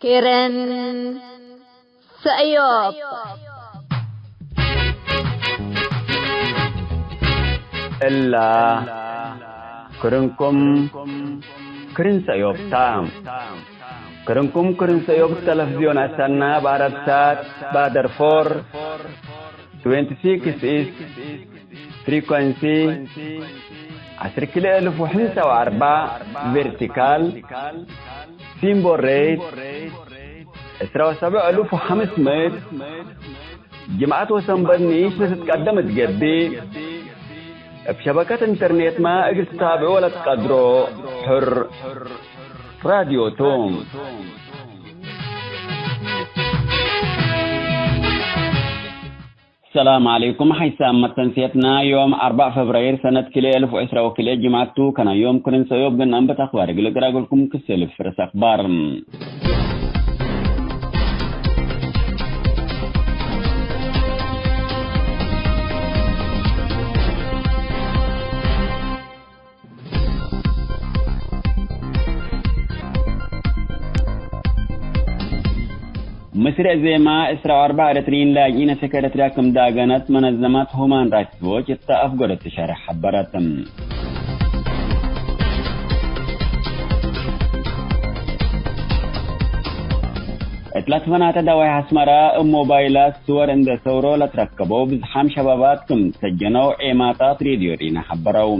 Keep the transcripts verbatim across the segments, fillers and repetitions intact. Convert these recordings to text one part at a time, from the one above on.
ክርን ሰእዮብ። እላ ክርንኩም ክርን ሰእዮብ ታ። ክርንኩም ክርን ሰእዮብ ተለፍዝዮን አሰና፣ በአረብ ሳት፣ ባደር ፎር፣ ትዌንቲ ሲክስ ኢስት ፍሪኮንሲ፣ ዐስር ክልኤ እልፍ ወሕምሳ ወአርበዕ ቬርቲካል፣ ሲምቦል ሬት፣ ዕስራ ወሰብዕ እልፍ ወሐምስ ምእት፣ ጅምዐት ወሰንበት ንኢሽ ለትትቀደም እት ገብእ፣ እብ ሸበከት ኢንተርኔትመ እግል ትታብዖ ለትቀድሮ ሕር ራድዮ ቱ። ሰላም ዐለይኩም። ሐይሳም መተንስየትና ዮም አርበዕ ፈብራይር ሰነት ክልኤ እልፍ ወዕስራ ወክልኤ ጅምዐት ቱ። ከና ዮም ክርን ሰእዮብ ገናም በት አክባር እግል እቅራግልኩም ክሰልፍ ርስ አክባር። ምስር እዜማ፣ ዕስራ ወአርበዕ ኤረትርዪን ላጅኢን አስክ ኤረትርያ ክም ዳገነት መነዘመት ሁማን ራይትስ ዎች እተ አፍገረቱ ሸርሕ ሐበረት። እት ለትፈናተ ደዋይሕ አስመረ እብ ሞባይላት ስወር እንዴ ሰውሮ ለትረከበው ብዝሓም ሸባባት ክም ሰጀነው ዔማታት ሬድዮ ሪና ሐበረው።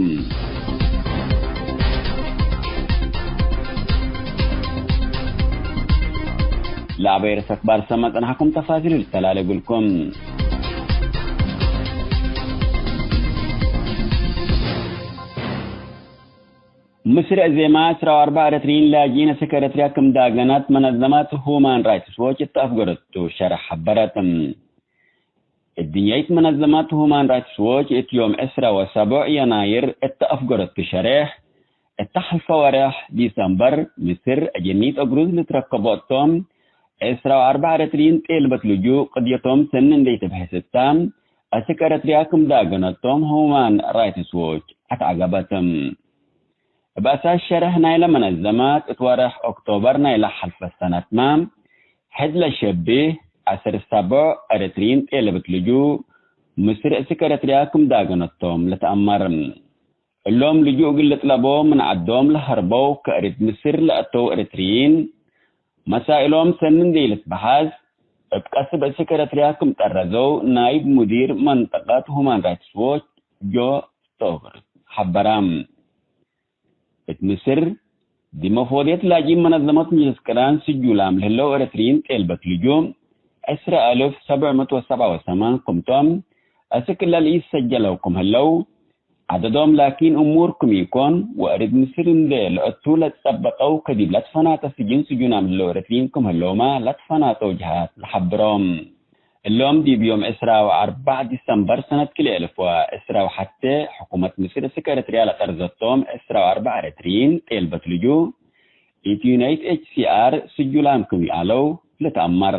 ለአበይ ርዕሰ አክባር ሰመ ጸንሐኩም ተፋሲሉ ልተላሌ እግልኩም። ምስር እዜማ፣ ዕስራ ወአርበዕ ኤረትርዪን ላጅኢን አስክ ኤረትርያ ክም ዳገነት መነዘመት ሁማን ራይትስ ዎች እተ አፍገረቱ ሸርሕ ሐበረት። እድንያይት መነዘመት ሁማን ራይትስ ዎች እት ዮም ዕስራ ወሰቡዕ የናይር እተ አፍገረቱ ሸሬሕ፣ እተ ሐልፈ ወሬሕ ዲሰምበር፣ ምስር አጀኒት እግሩዝ ልትረከቦ እቶም፣ ዕስራ ወአርበዕ ኤረትርዪን ጤልበት ልጁእ ቅድየቶም ሰኒ እንዴ ኢትብሐስ እተ፣ አስክ ኤረትርያ ክም ዳገነቶም ሁማን ራይትስ ዎች አትዐገበት። እብ አሳስ ሸርሕ ናይለ መነዘመት፣ እት ወሬሕ ኦክቶበር ናይለ ሐልፈ ሰነትመ፣ ሕድ ለሸቢህ ዐስር ሰቦዕ ኤረትርዪን ጤለበት ልጁእ፣ ምስር አስክ ኤረትርያ ክም ዳገነቶም ለተአመር። እሎም ልጁእ እግል ልጥለቦ ምን ዐዶም ለሀርበው ከእሪት ምስር ለአተው ኤረትርዪን፣ መሳኢሎም ሰኒ እንዴ ኢልትበሐዝ፣ እብ ቀስብ አስክ ኤረትርያ ክም ጠረዘው ናይብ ሙዲር መንጠቀት ሁማን ራይትስ ዎች ጆ ስቶቨርት ሐበረ። እት ምስር፣ ዲመ ፎድየት ላጅኢን መነዘመት ምጅልስ ቅራን ስጁላም ለህለው ኤረትርዪን ጤልበት ልጁእ፣ ዕስረ አልፍ ሰብዕ ምእት ወሰብዓ ወሰማን ክምቶም፣ አስክ እለ ለኢሰጀለው ክም ህለው፣ ዐደዶም ላኪን እሙር ክም ኢኮን፣ ወእሪት ምስር እንዴ ለአቱ ለትጸበጠው ከዲብ ለትፈናተ ስጅን ስጁናም ለህለው ኤረትርዪን ክም ህለውመ ለትፈናተው ጀሃት ለሐብሮም። እሎም ዲብ ዮም ዕስራ ወአርበዕ ዲሰምበር ሰነት ክልኤ እልፍ ወዕስራ ወሐቴ፣ ሕኩመት ምስር አስክ ኤረትርያ ለጠርዘቶም ዕስራ ወአርበዕ ኤረትርዪን ጤልበት ልጁእ፣ እት ዩናይት ኤች ሲ አር ስጁላም ክም ይአለው ልትአመር።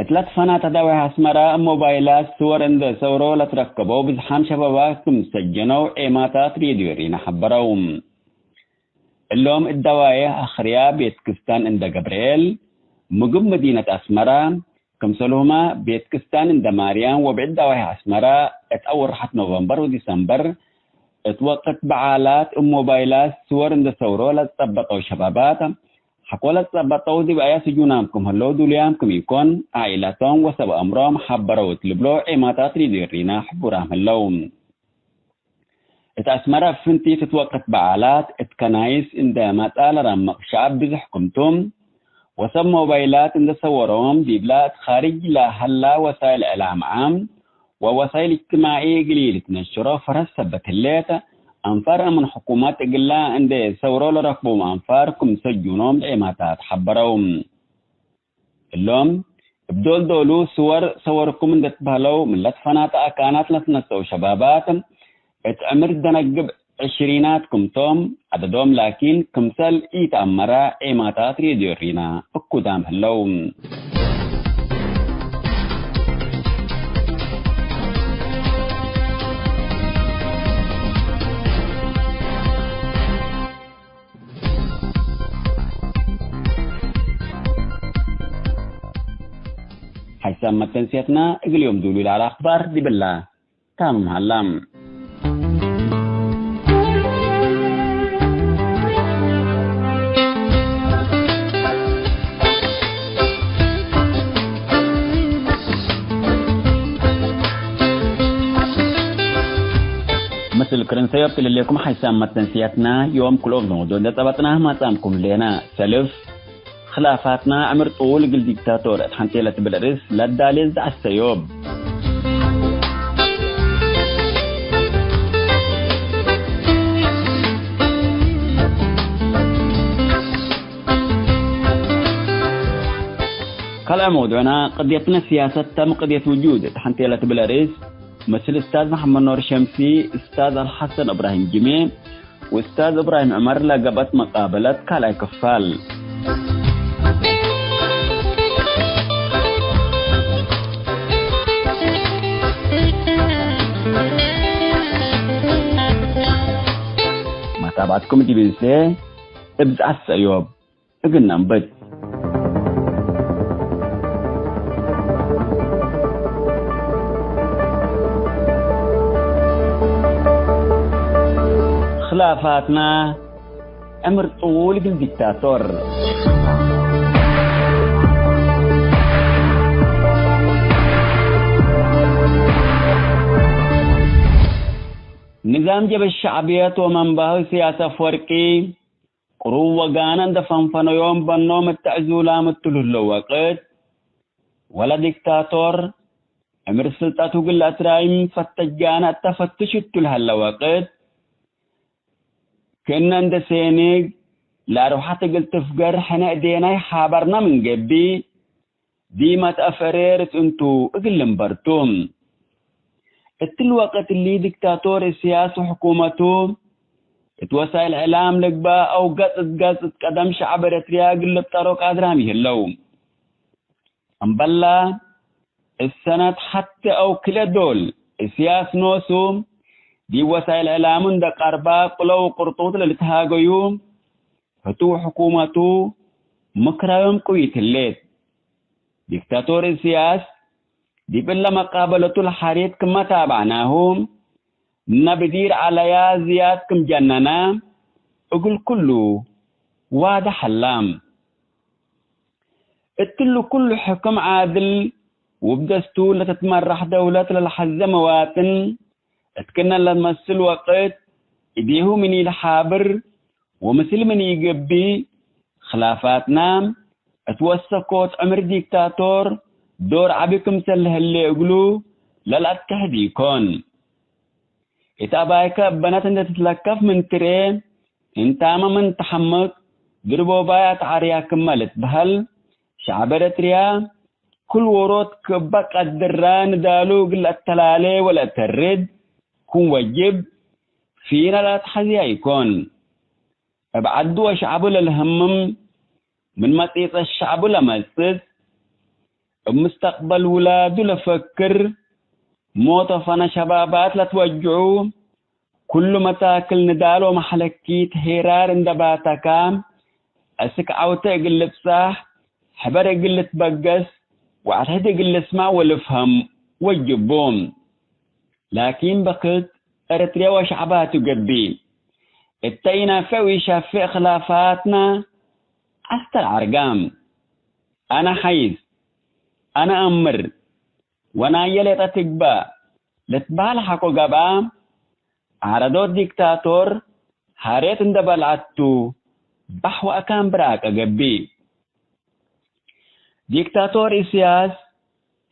እት ለትፈናተ ደዋይሕ አስመረ፣ ሞባይላት ስወር እንዴ ሰውሮ ለትረከበው ብዝሓም ሸባባት ክም ሰጀነው ዔማታት ሬድዮ ሪና ሐበረው። እሎም እት ደዋይሕ አክርያ ቤት ክስታን እንደ ገብርኤል፣ ምግብ መዲነት አስመረ፣ ክምሰልሁመ ቤት ክስታን እንደ ማርያም ወብዕድ ደዋይሕ አስመረ፣ እት አወርሐት ኖቨምበር ወዲሰምበር እት ወቅት በዓላት እብ ሞባይላት ስወር እንደ ሰውሮ ለትጸበጠው ሸባባት፣ ሐቆ ለትጸበጠው ዲብ አያ ስጁናም ክም ህለው ዱሉያም ክም ኢኮን፣ ዓኢላቶም ወሰብ አምሮም ሐበረው እት ልብሎ ዔማታት ሬድዮ ሪና ሕቡራም ህለው። እት አስመረ እብ ፍንቲት እት ወቅት በዓላት እት ከናይስ እንደ መጽአ ለረምቅ ሸዐብ ብዝሕ ክምቱ፣ ወሰብ ሞባይላት እንደ ሰወሮም ዲብላ እት ካርጅ ለሀላ ወሳይል እዕላም ዓም ወወሳይል እጅትማዒ እግል ኢልትነሽሮ ፈረስ ሰበት ህሌት፣ አንፋር አምን ሕኩመት እግላ እንዴ ሰውሮ ለረክቦም አንፋር ክም ሰጁኖም ለዔማታት ሐበረው። እሎም እብ ዶል ዶሉ ስወር ሰወርኩም እንዴ ትበህለው ምን ለትፈናተ አካናት ለትነሰአው ሸባባት፣ እት ዕምር ደነግብ ዕሽሪናት ክምቶም፣ ዐደዶም ላኪን ክምሰል ኢተአመረ ዔማታት ሬድዮ ሪና እኩዳም ህለው። ሐይሳም መተንስየትና እግል ዮም ዱሉይ ለዐለ አክባር ዲብላ። ታምም ሀላ። ምስል ክርን ሰዮብ ትልሌኩም ሐይሳም መተንስያትና ዮም ክልኦብ ኖዶ እንደ ጸበጥና ማጻምኩም ሌና ሰልፍ ክላፋትና ዕምር ጡል እግል ዲክታቶር እት ሐንቴ ለትብል ርእስ ለዳሌ ዘዐሰዮብ። ካልእ መውዱዕና፣ ቅድየትነ ሲያሰት ተም ቅድየት ውጁድ እት ሐንቴ ለትብል ርእስ፣ ምስል እስታዝ መሐመድ ኖር ሸምሲ፣ እስታዝ አልሐሰን እብራሂም ጅሜ፣ ወእስታዝ እብራሂም ዑመር ለገብአት መቃበለት ካልኣይ ክፋል። መታብዐትኩም ዲብ እንሴ እብ ዘዐት ሰእዮብ። እግል ነንብት። ክላፋትና ዕምር ጥዉል እግል ዲክታቶር። ንዛም ጀብህት ሸዕብየት ወመንባሁ ኢሰያስ አፈወርቂ ቅሩብ ወጋነ እንደ ፈንፈነዮም በኖም እተ ዕዙላም እቱ ለህለው ወቅት፣ ወለ ዲክታቶር ዕምር ስልጠቱ እግል ለአትራይም ፈተጃነ እተ ፈትሽ እቱ ለሀለ ወቅት፣ ክእነ እንደ ሴኒግ ለአርወሐት እግል ትፍገር ሕነ እዴናይ ሓበርነ ምን ገብእ፣ ዲመት አፍ እሬርት እንቱ እግል ልንበር ቱ። እትሊ ወቅት እሊ ዲክታቶር እስያስ ወሕኩመቱ እት ወሳይል እዕላም ልግበእ አው ገጽ እት ገጽ እት ቀደም ሸዐብ ኤረትርያ እግል ልብጠሮ ቃድራም ይህለው። እምበላ እት ሰነት ሐቴ አው ክልኤ ዶል እስያስ ኖሱ ዲብ ወሳይል እዕላሙ እንደ ቀርባ ቅሎ ወቅርጡት ለልትሃገዩ ህቱ ሕኩመቱ ምክራዮም ቅዊት ህሌት። ዲክታቶር እስያስ ዲብ እለ መቃበለቱ ለሐሬት ክመ ታብዕናሁ፣ እነ ብዲር ዐለያ ዝያድ ክም ጀነነ እግል ኩሉ ዋድሕ ሀላ። እትሉ ኩሉ ሕክም ዓድል ወብደስቱር ለትትመራሕ ደውለት ለለሐዜ መዋጥን እት ክእነ ለመስል ወቅት እዴሁ ምን ኢለሓብር ወምስል ምን ኢገብእ፣ ክላፋትና እት ወሰኮት ዕምር ዲክታቶር ዶር ዐቢ ክምሰል ለህሌ እግሉ ለልአትክሕድ ኢኮን። እት አባይከ እበነት እንዴ ትትለከፍ ምን ትርኤ፣ እንታመ ምን ተሐምቅ፣ ድርቦባይ አትዓርያ ክመ ልትበሀል፣ ሸዐብ ኤረትርያ ክል ዎሮት ክእበ ቀድረ ንዳሉ እግል ለአተላሌ ወለአተርድ ክም ወጅብ፣ ፊነ ለአትሐዝያ ኢኮን። እብ ዐዱ ወሸዐቡ ለልሀምም፣ ምን መጺጸት ሸዐቡ ለመጽጽ፣ እብ ምስተቅበል ውላዱ ለፈክር፣ ሞት ወፈነ ሸባባት ለትወጅዑ፣ ኩሉ መታክል ንዳል ወመሐለኪት ሄራር እንደ ባተካ፣ አስክ ዐውተ እግል ልብጻሕ፣ ሕበር እግል ልትበገስ ወአትሕት እግል ልስማዕ ወልፍሀም ወጅቡ። ላኪን በክት ኤረትርያ ወሸዕባ ቱ ገብእ። እተ ኢናፍዕ ወኢሻፍዕ ክላፋትነ አስተር ዐርጋም። አነ ሐይስ፣ አነ አምር፣ ወናየ ሌጠ ትግባእ ልትበሀል ሐቆ ገብአ፣ ዐረዶት ዲክታቶር ሐሬት እንደ በልዐት ቱ፣ ባሕ ወአካን ብራቀ ገብእ። ዲክታቶር ኢሰያስ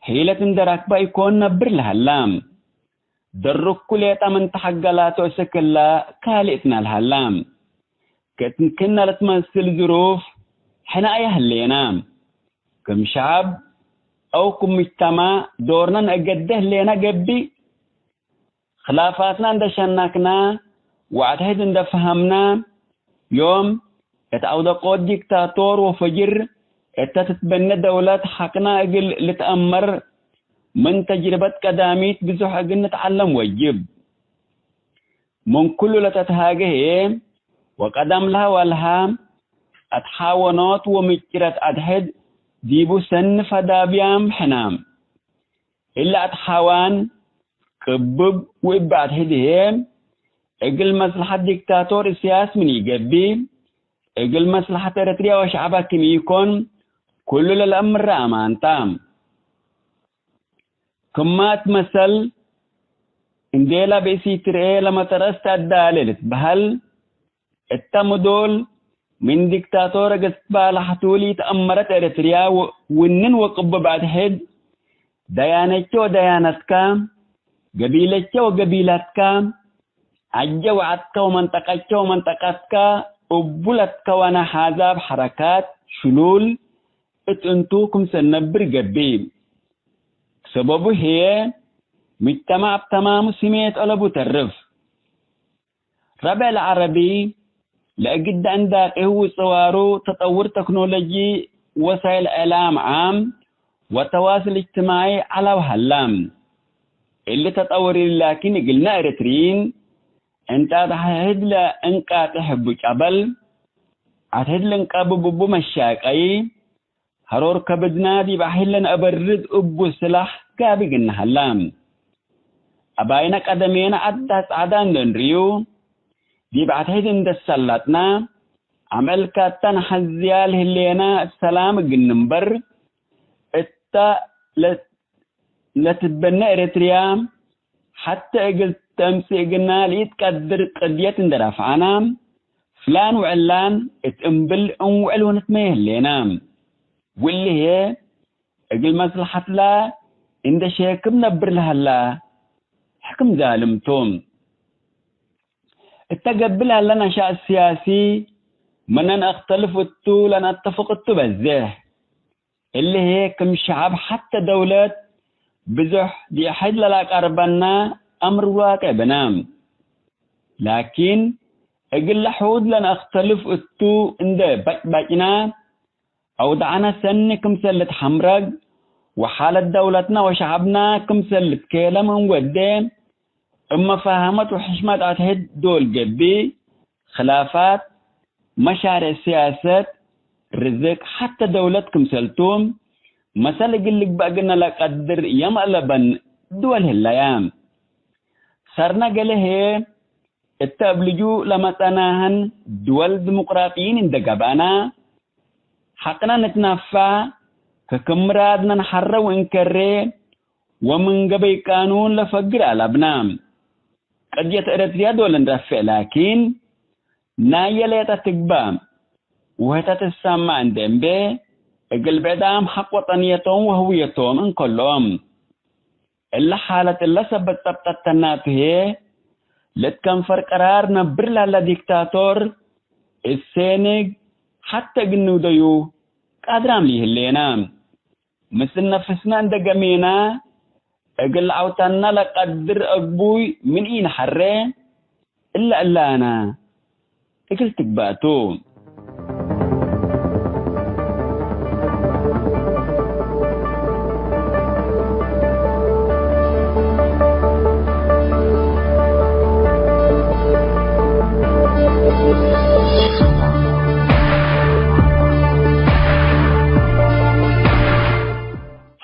ሒለት እንደ ረክበ ኢኮን ነብር ለሀላ። ደርኩ ሌጠ ምን ተሐገላቱ እስክላ ካልእትነ ለሀላ። ክእትንክነ ለትመስል ዝሩፍ ሕነ አየ ህሌነ። ክም ሸዐብ አው ክም ምጅተማዕ ዶርነ ነአገዴ ህሌነ ገብእ። ክላፋትነ እንደ ሸነክነ ወአትሕድ እንደ ፈሀምነ፣ ዮም እት አውደቆት ዲክታቶር ወፈጅር እተ ትትበኔ ደውለት ሐቅነ እግል ልትአመር ምን ተጅርበት ቀዳሚት ብዞሕ እግል ንትዐለም ወጅብ። ምን ኩሉ ለተትሃጌ ህዬ፣ ወቀደም ለሀ ወልሀ አትሓወኖት ወምጭረት አትሕድ ዲቡ ሰኒ ፈዳብያም ሕነ። እለ አትሓዋን ቅብብ ወእብ አትሕድ ህዬ፣ እግል መስለሐት ዲክታቶር እስያስ ምን ኢገብእ፣ እግል መስለሐት ኤረትርያ ወሸዐባ ክም ኢኮን፣ ኩሉ ለለአምረ አማን ተ። ክማት መሰል፣ እንዴ ለብእሲ ትርኤ ለመተረስ ተአዳሌ ልትበሀል፣ እተ ምዶል ምን ዲክታቶር እግል ትትባላሕ ቱ ለኢተአመረት ኤረትርያ ወ-፣ ውንን ወቅቡብ አትሕድ፣ ደያነቼ ወደያነትከ፣ ገቢለቼ ወገቢላትከ፣ ዐጀ ወዐድከ ወመንጠቀቼ ወመንጠቀትከ እቡ ለትከወነ ሓዛብ ሐረካት ሽሉል እት እንቱ ክምሰል ነብር ገብእ። ሰበቡ ህዬ፣ ምጅተማዕ እብ ተማሙ ስሜት አለቡ ተርፍ። ረብዕ ለዐረቢ ለእግደ እንዳቂሁ ውጽዋሩ ተጠውር ተክኖሎጂ ወሳይል እዕላም ዓም ወተዋስል እጅትማዒ ዐለው ሀላ። እሊ ተጠውር እሊ ላኪን እግልነ ኤረትርዪን እንጣት አትሕድ ለእንቃጥሕ እቡ ጨበል፣ አትሕድ ልንቀብብ እቡ መሻቀይ፣ ሀሮር ከብድና ዲብ አሒል ለነአበርድ እቡ ስላሕ ጋብእ እግልነ ሀላ። አባይነ ቀደሜነ አዳህ ጸዕዳ እንዴ እንርእዩ፣ ዲብ አትሕድ እንዴ ሰለጥነ፣ አምዕል ካታ ነሐዝያ ለህሌነ እት ሰላም እግል ንንበር፣ እተ ለ-፣ ለትትበነ ኤረትርያ፣ ሐተ እግል ተምጽእ እግልነ ለኢትቀድር ቅድየት እንዴ ረፍዐነ፣ ፍላን ወዕላን እት እምብል እንውዕል ወንትመዬ ህሌነ። ወእሊ ህዬ እግል መስለሐትለ እንዴ ሼክብ ነብር ለሀላ ሕክም ዛልም ቱ። እተ ገብእ ለሀለ ነሻእ ስያሲ፣ ምነ ነአክተልፍ እቱ ለነአተፍቅ እቱ በዜሕ። እሊ ህዬ ክም ሸዐብ ሐተ ደውለት ብዙሕ ዲብ አትሕድ ለለአቀርበነ አምር ዋቄዕ ብነ። ላኪን፣ እግለ ሕውድ ለነአክተልፍ እቱ እንዴ በጭበጭነ፣ አውደዐነ ሰኒ ክምሰል ልትሐምረግ፣ ወሓለት ደውለትነ ወሸዐብነ ክምሰል ልትኬለም እንወዴ፣ እብ መፋሀመት ወሕሽመት አትሕድ ዶል ገብእ፣ ክላፋት፣ መሻሬዕ ስያሰት፣ ርዝቅ፣ ሐተ ደውለት ክምሰልቱ፣ መሰል እግል ልግበእ እግልነ ለቀድር የመ ለበን ድወል ህለየ። ሰርነ ገሌ ህዬ፣ እተ እብ ልጁእ ለመጸናህን ድወል ዲሙቅራጥይን እንዴ ገብአነ፣ ሐቅነ ንትናፋዕ፣ ከክም ምራድነ ነሐረ ወእንከሬ፣ ወምን ገበይ ቃኑን ለፈግር አለብነ። ቅድየት ኤረትርያ ዶል እንረፍዕ ላኪን፣ ናየ ሌጠ ትግባእ ወህተ ትሰማዕ እንዴ እምቤ፣ እግል ብዕዳም ሐቅ ወጠንየቶም ወህውየቶም እንከልኦም። እለ ሓለት እለ ሰበት ጸብጠተናቱ ህዬ፣ ለእት ከንፈር ቀራር ነብር ለሀለ ዲክታቶር፣ እት ሴንግ ሐተ እግል ንውደዩ ቃድራም ለኢህሌነ። ምስል ነፍስነ እንዴ ገሜነ፣ እግል ዐውታነ ለቀድር አግቡይ ምን ኢነሐሬ፣ እለ እላነ እግል ትግባእ ቱ።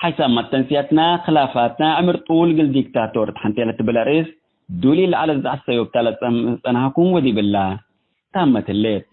ሓይሳም መተንስያትና፣ ክላፋትና፣ ዕምር ጡል እግል ዲክታቶር እት ሐንቴ ለትብል አርእስ፣ ዱሊ ለዐለት ዘዐት ሰዮብታ ለጸም-፣ ጸናሕኩም ወዲብላ ታመት ህሌት።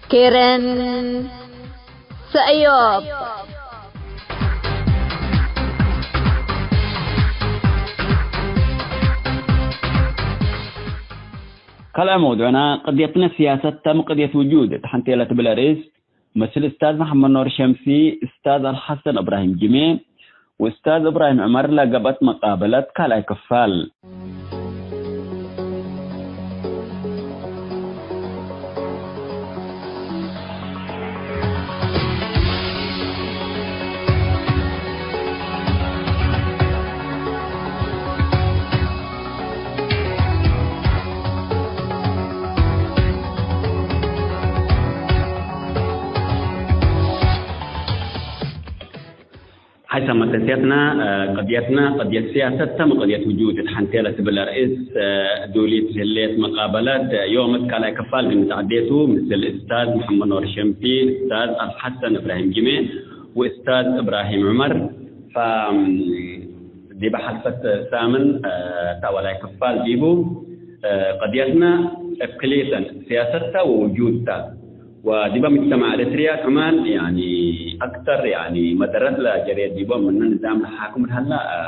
ኬረን ሰእዮብ። ካልኣይ መውዱዕና፣ ቅድየትነ ሲያሰት ተም ቅድየት ውጁድ እት ሐንቴ ለትብል አርእስ፣ ምስል እስታዝ መሐመድ ኖር ሸምሲ፣ እስታዝ አልሐሰን እብራሂም ጅሜ ወእስታዝ እብራሂም ዑመር ለገብአት መቃበለት ካልኣይ ክፋል። ሐይሰ መተስየትነ፣ እ፣ ቅድየትነ ቅድየት ሲያሰት ተም ቅድየት ውጁድ እት ሐንቴ ለትብል አርእስ፣ እ፣ ዱሊት ህሌት መቃበለት፣ እ፣ ዮም እት ካልኣይ ክፋል እግል ንትዐዴ ቱ፣ ምስል እስታዝ መሐመድ ኖር ሸምሲ፣ እስታዝ አልሐሰን እብራሂም ጅሜ ወእስታዝ እብራሂም ዑመር። ፈ፣ ዲበ ሐልፈት ሳምን፣ እ፣ ተአወላይ ክፋል ዲቡ፣ እ፣ ቅድየትነ እብ ክልኤተን ሲያሰት ተ ወውጁድ ተ። ወዲበ ምጅተማዕ ኤረትርያ ከማን፣ ያኒ፣ አክተር፣ ያኒ፣ መደረት ለጀሬ ዲቦም ምነ ንዛም ለሓክም ለሀላ፣ አ፣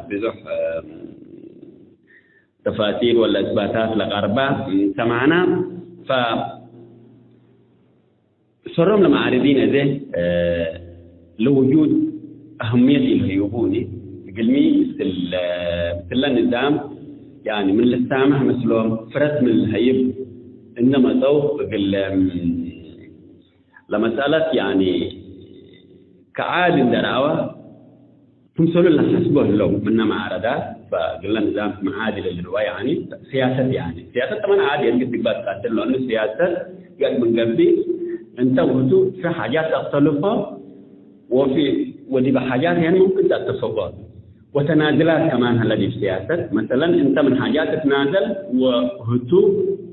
ብዙሕ፣ አ፣ ተፋሲል ወለ እስባታት ለቀርበ ሰማዕና። ፈ፣ ሰሮም ለመዓርዲን አዜ፣ አ፣ ለውጁድ አህምየት ኢልህዩቡ እኒ፣ እግልሚ ምስል፣ ምስለ ንዛም፣ ያኒ፣ ምን ልሳመሕ ምስሎም፣ ፍረት ምን ልሀይብ እነ መጸው፣ እግል፣ ለመሰለት፣ ያኒ፣ ከዓዲ እንደ ረአወ፣ ክምሰሉ ለሐስቦ ህለው ምነ መዓረዳት፣ ፈእግለ ንዛም መዓዲ ለልርዋ፣ ያኒ፣ ሲያሰት፣ ያኒ፣ ሲያሰት ጠበን ዓዲ እግል ትግባእ ትቀድር፣ ለእኑ ሲያሰት ገድ ምን ገብእ፣ እንተ ውህቱ ፊ ሓጃት ተክተልፎ፣ ወፊ፣ ወዲበ ሓጃት፣ ያኒ፣ ሙምክን ተአተፍቆ። ወተናዝላት ከማን ሀለ ዲብ ሲያሰት፣ መሰለን፣ እንተ ምን ሓጃት ትትናዘል ወህቱ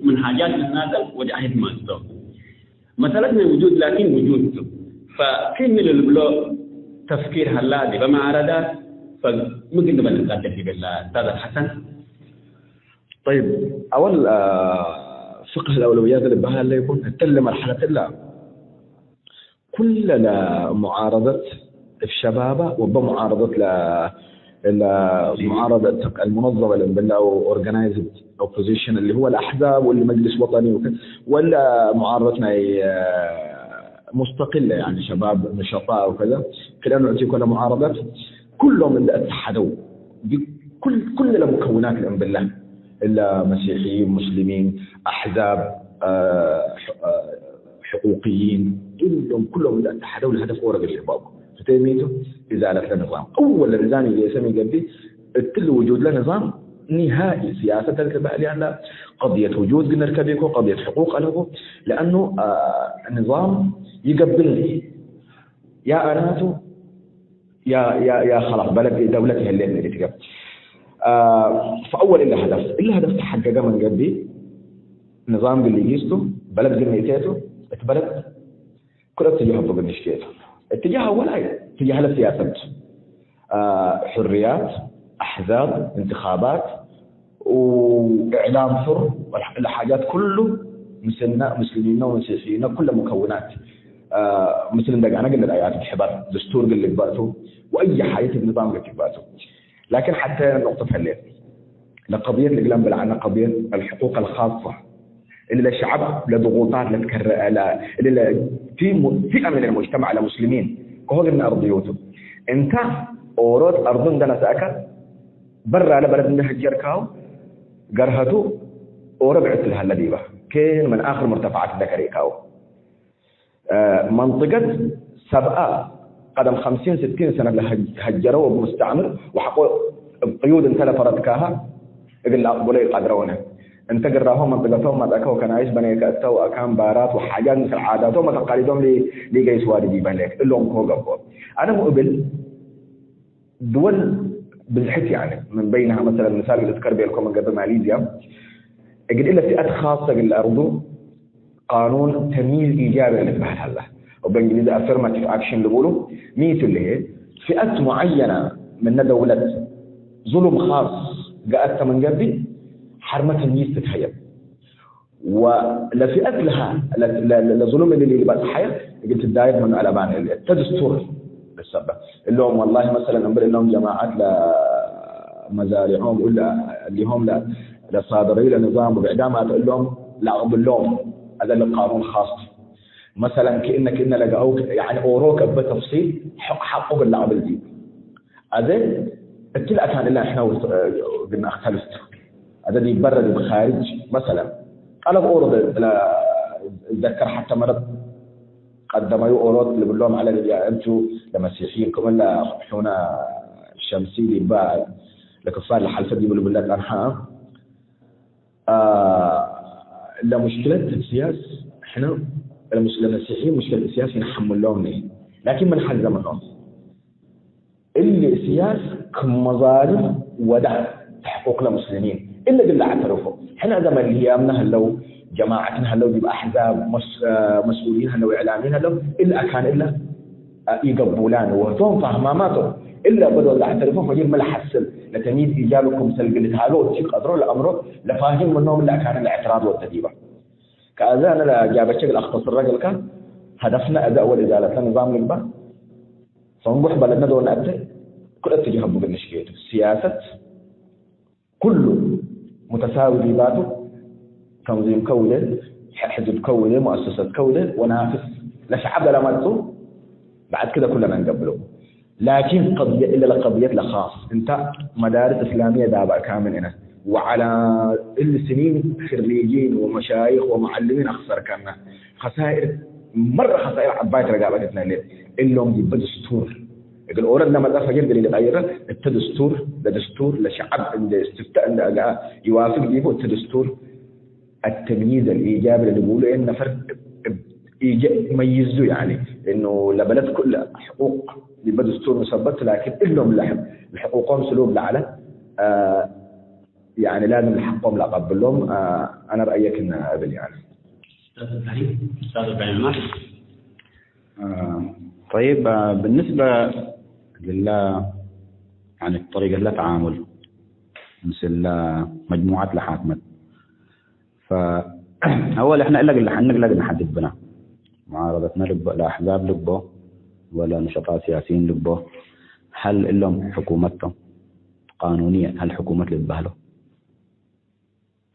ምን ሓጃት ትትናዘል ወጃሂድ መጽኦ። መሰለትነ ውጁድ ላኪን ውጁድ ቱ። ፈክእኒ ለልብሎ ተፍኪር ሀላ ዲበ መዓረዳት፣ ፈምግል ንበል እንቀድር ዲብላ ኡስታዝ አልሐሰን። ጠይብ፣ አወል፣ አ፣ ፍቅህ ለአውለውያት ልበሃል ለይኩን፣ እትለ መርሐለት እላ ኩለ ለሙዓረደት እብ ሸባባ ወበ ሙዓረደት ለ-፣ ለሙዓረደት አልሙነዘመ ለእንብላ አው ኦርጋናይዝድ ኦፖዚሽን እሊ ሁወ ለአሕዛብ ወለመጅልስ ወጠኒ ወከ-፣ ወለ ሙዓረደት ናይ፣ አ፣ ሙስተቅለ፣ ያኒ ሸባብ ነሸጣ ወከዘ፣ ክለ ኖዕ ቲ ኮለ ሙዓረደት ኩሎም እንደ አተሐደው፣ ኩል-፣ ኩለ ለሙከውናት ለእንብላ፣ እለ መሲሕይን፣ ሙስሊሚን፣ አሕዛብ፣ አ፣ አ፣ ሕቁቅይን፣ እሎም ኩሎም እንደ አተሐደው ለሀደፍ ኦረግ ልግባቡ። ፍትህ ሚቱ፣ እዛለት ለንዛም። አወል ለንዛም ኢጌሰ ሚ ገብእ፣ እትሊ ውጁድ ለንዛም ኒሃኢ ሲያሰት ተልትበዕ ሊያላ፣ ቀድየት ውጁድ ግን ርከብ ኢኮ፣ ቀድየት ሕቁቅ አለቦ። ለአኑ፣ አ፣ ንዛም ይገብኒ። ያ አናቱ፣ ያ፣ ያ፣ ያ ኸላስ በለድ ደውለት ይህሌት ነዲት ገብ። አ፣ ፈአወል እለ ሀደፍ፣ እለ ሀደፍ ተሐገገ ምን ገብእ፣ ንዛም ግል ኢጊስቱ፣ በለድ ግን ሚእቴቱ፣ እት በለድ ክል እትጃህ እቡ ግንሽኬቱ። እትጃህ አወላይ፣ እትጃህ ለሲያሰት፣ አ፣ ሕርያት፣ አሕዛብ፣ እንትኻባት፣ ወእዕላም ሑር፣ ወለ ሓጃት ኩሉ ምስልነ፣ ሙስሊሚነ ወመሲሕይነ፣ ኩለ ሙከውናት፣ አ፣ ምስል እንደ ጋነ ግለ ዳያት ብሕበር፣ ድስቱር ግል ልግበእቱ፣ ወአይ ሓየት ንዛም ግል ትግበእቱ። ላኪን ሐቴ ኑቅጠት ህሌት። ለቀድየት እግለን ብልዐነ ቀድየት አልሕቁቅ አልኻሰ። እሊ ለሸዐብ ለድጉጣት ለትከረ-፣ ለ-፣ እሊ ለ-፣ ፊ ሙ-፣ ፊአ ምን አልሙጅተመዕ ለሙስሊሚን ከሆ እግልነ አርድዮቱ። እንተ ኦሮት አርዱ እንደ ነሰአከ በራለ በለድ እንደ ሀጀርካሁ ገርሀቱ ኦሮ ብዕድ ለሀለ ዲበ። ኬን ምን አክር ሙርተፈዓት እንደ ከሬካሁ። አ፣ መንጥቀት ሰብአ ቀደም ኸምሲን ስቲን ሰነ ለሀጅ-፣ ሀጀረው እብ ሙስተዕምር ወሐቆ እብ ቅዩድ እንተ ለፈረድካሀ እግል ለአቅብሎ ኢቀድረውነ። እንተ ግራሆም መንጥቀቶም መጽአከ ወከናይስ በኔከ እተ ወአካን ባራት ወሓጃት ምስል ዓዳቶም ወተቃሊዶም ሊ-፣ ሊገይስዋ ዲብ ይበህሌክ እሎም ኮ ገብኦ። አነ ሙ እብል ድወል ብዝሕት፣ ያኒ፣ ምን በይንሃ፣ መሰለን፣ ምሳል እግል እዝከር ቤልኮ ምን ገብእ ማሊዝያ፣ እግል እለ ፊአት ካሰ እግል ለአርዱ ቃኑን ተምይዝ ኢጃቢ ልትበህል ሀላ። ወበእንግሊዝ አፈርማቲቭ አክሽን ልቡሉ፣ ሚ ቱ ለህይ፣ ፊአት ሙዐየነ ምነ ደውለት ዙሉም ካስ ገአተ ምን ገብእ፣ ሐርመ ተምይዝ ትትሀየብ። ወለፊአት ለሃ፣ ለ-፣ ለ-፣ ለዙሉም እሊ ኢልበጽሐየ እግል ትዳየብ ምኑ አለባን እሊ እተ ድስቱር ልሰበት እሎም። ወላሂ መሰለን እምብል እሎም ጀማዐት ለመዛሪዖም ወለ-፣ እሊሆም ለ-፣ ለሳድረዩ ለንዛም ወብዕዳም አተ እሎም ለአቅብሎም አዘ ለቃኑን ኻስ መሰለን ክእነ፣ ክእነ ለገአው፣ ያኒ ኦሮክ እበ ተፍሲል ሐቅ ሐቁ እግል ለአቅብል ዲብ። አዜ እትለ አካን እለ ንሕነ ውስጥ፣ እ፣ ግና አክተልፍት። አዜ ዲብ በረ ዲብ ካርጅ መሰለን ጠለብ ኦሮክ እለ እዘከር ሐተ መረት ቀደመዩ ኦሮክ ልብሎም ዐለ ዲብ እንቱ ለመሲሕይን ክም እለ ሑነ ሸምሲ ዲባ ለክፋር ለሐልፈ ዲብ ልብለ ጸንሐ። አ፣ ለሙሽክለት ስያስ ሕነ ለሙሽ-፣ ለመሲሕይን ሙሽክለት ስያስ ኢነሐምሎም ነ። ላኪን ምን ሐዘ ምኖም እሊ ስያስ ክም መዛልም ወዳዕ ተሕቁቅ ለሙስሊሚን እለ እግል ለአዕተርፎ። ሕነ ዘመን ህያምነ ህለው፣ ጀማዐትነ ህለው፣ ዲብ አሕዛብ መስ-፣ መስኡሊን ህለው፣ ኢዕላሚን ህለው፣ እለ አካን እለ ኢገቡላን ወህቶም ፋህማማቶም እለ በዶል ለአዕተርፎ ፈጅር ምን ለሐስል ለተምይዝ ኢጃብ ክምሰል እግል ልትሃገው እት ቀድሮ ለአምሮ ለፋሂም ምኖም እለ አካን እለ እዕትራድ ወደ ዲባ። ከአዘ አነ ለጃበቼ እግል አክተስረ እግልከ፣ ሀደፍነ አዘ አወል እዛለተ ንዛም ልግበእ፣ ሰንቡሕ በለድነ ዶል ነአቴ፣ ክል እትጅህ እቡ እግል ንሽኬቱ። ሲያሰት ኩሉ ሙተሳዊ ዲባቱ፣ ተንዚም ከውለ፣ ሕዝብ ከውለ፣ ሙአሰሰት ከውለ፣ ወናፍስ ለሸዐብ ለለመጽኡ፣ በዕድ ክደ ኩለነ እንገብሎ። ላኪን ቀድየት፣ እለ ለቀድየት ለኻስ እንተ መዳርስ እስላምየ ዳበእካምን እነ፣ ወዐለ እሊ ስኒን ክሪጂን ወመሻይኽ ወመዐልሚን አክሰርከነ። ከሳይር፣ መረ ከሳይር ዐባይ ተረጋበት እትነ እለ። እሎም ዲበ ድስቱር እግል ኦረድ ለመጽአ ፈጅር እግል ኢልቀይረ፣ እተ ድስቱር፣ ለድስቱር ለሸዐብ እንደ እስትፍታእ እንደ አግአ ይዋፍቅ ዲቡ፣ እተ ድስቱር التمييز الإيجابي ለልቡሉ እን ነፈር እብ ኢጀ መይዙ፣ ያኒ እኑ ለበለድ ኩለ ሕቁቅ ዲበ ድስቱር ምሰበት፣ ላኪን እሎም ለሕም ለሕቁቆም ስሉብ ለዐለ፣ አ፣ ያኒ ላዝም ለሐቆም ለአቀብሎም፣ አ፣ አነ ረአየ ክነ እብል ያኒ። ኡስታዝ እብራሂም፣ ኡስታዝ እብራሂም ማል። አ፣ ጠይብ፣ አ፣ ብንስበ ለለ፣ ያኒ ጠሪቀት ለተዓሙል ምስል መጅሙዓት ለሓክመት ፈአወል እሕነ እለ እግል ለሐንግ ለእግል ነሐድድ ብነ። ሙዓረደትነ ልቦ፣ ለአሕዛብ ልቦ ወለ ነሸጣት ሲያሲይን ልቦ፣ ሀል እሎም ሕኩመት ቶም? ቃኑንየን ሀል ሕኩመት ልትበህሎ?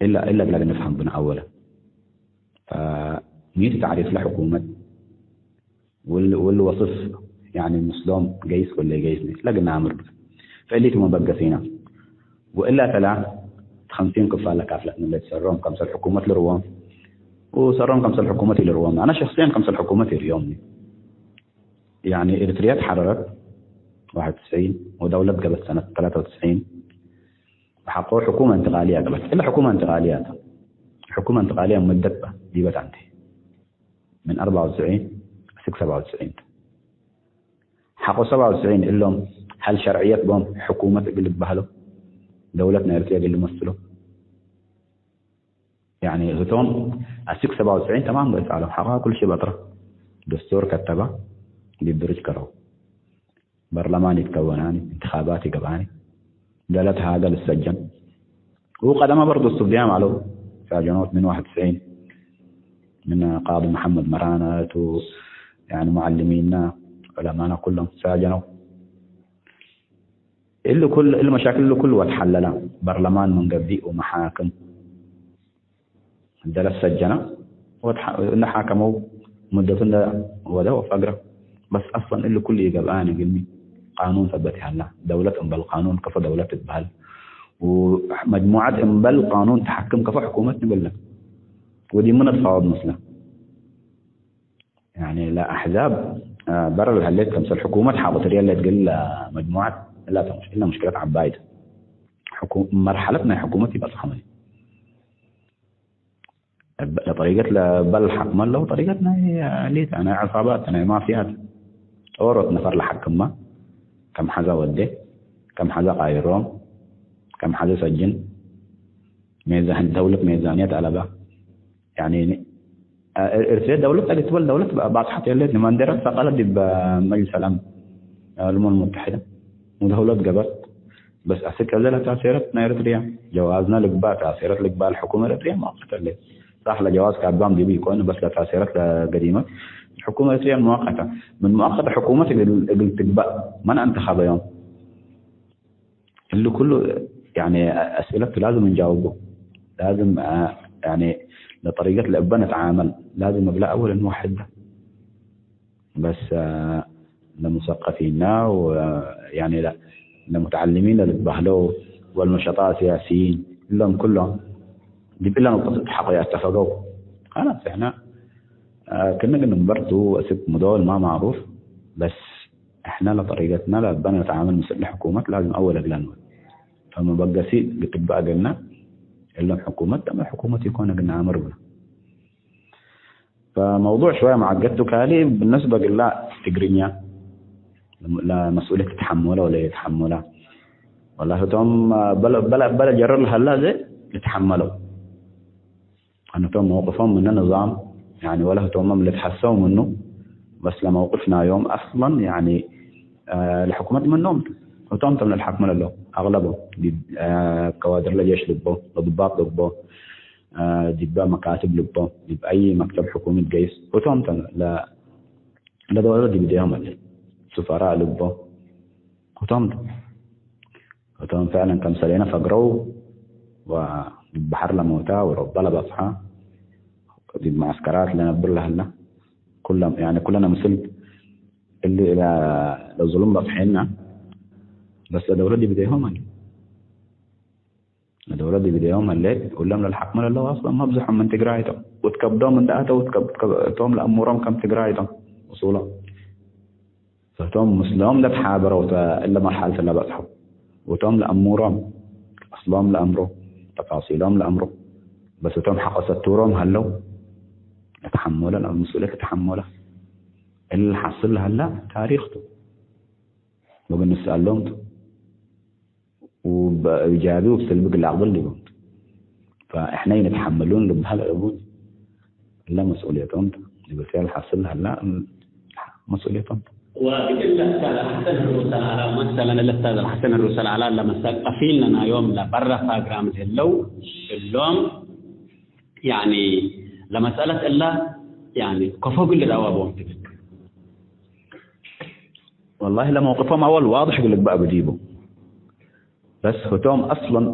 እለ፣ እለ እግል ለእግል ንፍሀም ብነ አወለ። ፈሚ ቱ ተዕሪፍ ለሕኩመት? ወል-፣ ወል ወስፍ፣ ያኒ ምስሎም ገይስ ወለ ገይስ ለእግል ነአምር ብነ። ፈእሊቱ መበገሲነ። ወእላ ተላ ኸምሲን ክፋል ለካፍለትነ ለትሰሮም ከምሰል ሕኩመት ልርዎም፣ ወሰሮም ከምሰል ሕኩመት ኢልርዎም። አነ ሸክስየን ከምሰል ሕኩመት ኢርዮምኒ። ያኒ ኤሪትርያ ተሐረረት ዋሕድ ወትስዒን ወደውለት ገበት ሰነት ተላተ ወትስዒን። በሐቆ ሕኩመ እንትቃልያ ገበት። እለ ሕኩመ እንትቃልያ ተ። ሕኩመ እንትቃልያ መደት በ ዲበት አንቲ። ምን አርበዕ ወትስዒን እስክ ሰብዐ ወትስዒን። ሐቆ ሰብዐ ወትስዒን እሎም ሀል ሸርዕየት ቦም ሕኩመት እግል ልትበህሎ፣ ደውለት ናይ ኤርትርየ እግል ልመስሎ? ያኒ ህቶም አስክ ሰብዐ ወትስዒን ተማም ገይስ ዐለው። ሐቆ ኩሉ ሺ በጥረ። ደስቶር ከተበ፣ ዲብ ብርጅ ከረው። በርለማን ይትከወናኒ፣ እንትኻባት ይገብአኒ፣ ደለት ሃገ ልሰጀን። ወቀደመ በርዱ እሱብድያም ዐለው፣ ሳጀኖት ምን ዋሕድ ወትስዒን፣ ምን ቃዲ መሐመድ መራነ ቱ፣ ያኒ ሙዐልሚና፣ ዑለማና ኩሎም ሳጀነው። እሊ ኩል፣ እሊ መሻክል እሊ ኩል ወትሐለለ፣ በርለማን ምን ገብእ ወመሓክም፣ እንደ ለሰጀነ ወትሐ-፣ እንደ ሓከመው ሙደቱ እንደ ወደ ወፈግረ። በስ አስለን እሊ ኩሉ ኢገብአኒ እግልሚ ቃኑን ሰበት ይሀላ። ደውለት እምበል ቃኑን ከፎ ደውለት ትትበሀል። ወመጅሙዐት እምበል ቃኑን ተሐክም ከፎ ሕኩመት ንብለ። ወዲብ ምን እትፋወድ ምስለ። ያኒ ለአሕዛብ፣ አ፣ በረ ለህሌት ከምሰል ሕኩመት ሐቆ ትርኤ ለትገል ለመጅሙዐት እላ ተሙሽ-፣ እላ ሙሽክለት ዐባይ ተ። ሕኩ-፣ መርሐለት ናይ ሕኩመት ይበጽሐመ። ለጠሪቀት ለበል ሐክመ ለሁ ጠሪቀት ናይ ሊት፣ ናይ ዐሳባት፣ ናይ ማፍያት። ጦሮት ነፈር ለሐክመ፣ ከም ሐዘ ወዴ፣ ከም ሐዘ ቃይሮም፣ ከም ሐዘ ሰጅን፣ ሜዛን፣ ደውለት ሜዛንየት አለበ። ያኒ፣ ኤርትርየ ደውለት እግል ትበል ደውለት ባጽሐት የለት፣ ንመንደረት ሰቀለት ዲብ መጅልስ ሰላም ለልኡመም ሙተሐደ ወደውለት ገበት። በስ አስክ አዘ ለታሴረት ናይ ኤርትርያ፣ ጀዋዝነ ልግባእ፣ ታሴረት ልግባእ ለሕኩመት ኤርትርያ መዋቅፍ ተሌ። ራህ ለጀዋዝ ካባም ዲቡ ኢኮን፣ በስ ለታሴረት ለገዲመት ሕኩመት ኤሪትርያ ሙአቀተ። ምን ሙአቀተ ሕኩመት እግል፣ እግል ትግባእ መን አንተኸበዮም? እሊ ኩሉ፣ ያኒ፣ አስእለት ላዝም እንጃውቡ። ላዝም፣ አ፣ ያኒ፣ ለጠሪቀት ለእበ ነትዓመል ላዝም እብላ አወለን ዋሕድ። በስ፣ አ፣ ለሙሰቀፊና ወ-፣ ያኒ፣ ለ-፣ ለሙተዓልሚን ለልትበህለው ወልነሸጣ ሲያሲይን እሎም ኩሎም ዲብ እለ ንቁጠት ሐቆ ያተፈገው። ኸላስ፣ እሕና፣ አ፣ ክነ ግን ንበርቱ ወእስክ ሙዶል ማ ማዕሩፍ፣ በስ እሕና ለጠሪቀትና ለእበ ነትዓመል ምስል ሕኩመት ላዝም አወል እግለ ንወድ። ፈመበገሲ ልትግበእ እግልና እሎም ሕኩመት፣ ተመ ሕኩመት ኢኮን እግልና አምር ብላ። ፈመውዱዕ ሽወየ መዐገቱ ካልእ ብነስበ እግላ ትግርኛ ለመስኡልየት ትትሐመሎ ወለ የተሐመላ። ወላ ህቶም በለ፣ በለ፣ በለ ጀረር ለሀላ ዘ ልትሐመለው። አነቶም መውቅፎም ምነ ንዛም፣ ያኒ ወለ ህቶምም ልትሐሰው ምኑ፣ በስ ለመውቅፍ ናዮም አስለን፣ ያኒ፣ አ፣ ለሕኩመት ምኖም፣ ህቶም ቶም ለልሐክመ ለለው፣ አግለቦም፣ ዲብ፣ አ፣ ከዋድር ለጄሽ ልቦ፣ ለድባጥ ልቦ፣ አ፣ ዲበ መካትብ ልቦ፣ ዲብ አይ መክተብ ሕኩሚ ትገይስ፣ ህቶም ቶም ለ-፣ ለደውለት ዲብ እዴሆም አለ፣ ሱፈራእ ልቦ፣ ህቶም ቶም። ህቶም ፍዕለን ከምሰሌነ ፈግረው ወዲብ በሐር ለሞታ ወሮባ ለበጽሐ ዲብ መዐስከራት ለነብር ለህለ ኩለ፣ ያኒ ኩለነ ምስል እሊ እለ ለዙሉም በጽሐነ፣ በስ ለደውለት ዲብ እዴሆም አለ። ለደውለት ዲብ እዴሆም ህሌት፣ እሎም ለልሐክመ ለለው አስለን መብዝሖም ምን ትግራይ ቶም። ወትከብዶም እንደ አተው፣ ወትከብ-፣ ቶም ለአሙሮም ከም ትግራይ ቶም። ውሱሎም። ህቶም ምስሎም ለትሓበረው ተ-፣ እለ መርሐለት ለበጽሐው። ወቶም ለአሙሮም፣ አስሎም ለአምሮ፣ ተፋሲሎም ለአምሮ። በስ ህቶም ሐቆ ሰቱሮም ሀለው፣ ለተሐሞለ፣ ለመስኡልየት ለተሐሞለ። እሊ ለሐስል ለሀላ ታሪክ ቱ። ወግን ንስአሎም ቱ። ወበኢጃቢ ወብሰልቢ እግል ለአቅብል ዲቦም ቱ። ፈእሕነ ኢነትሐመሉን ልብሀል እቡ እለ መስኡልየቶም ቱ። ዲብ ኤርትርያ ለሐስል ለሀላ መስኡልየቶም ቱ። ወእግል ለእስታዝ አልሐሰን ህሩሰ ለዐላ፣ መሰለን እለ እስታዝ አልሐሰን ህሩሰ ለዐላ ለመሰል ቀፊልነ ናዮም ለበረ ፕሮግራም ህለው እሎም፣ ያኒ፣ ለመስአለት እላ፣ ያኒ፣ ከፎ እግል ልርአዋ ቦም ትብል። ወላሂ ለመውቅፎም አወል ዋድሕ እግል ልግበእ ብዲቡ። በስ ህቶም አስለን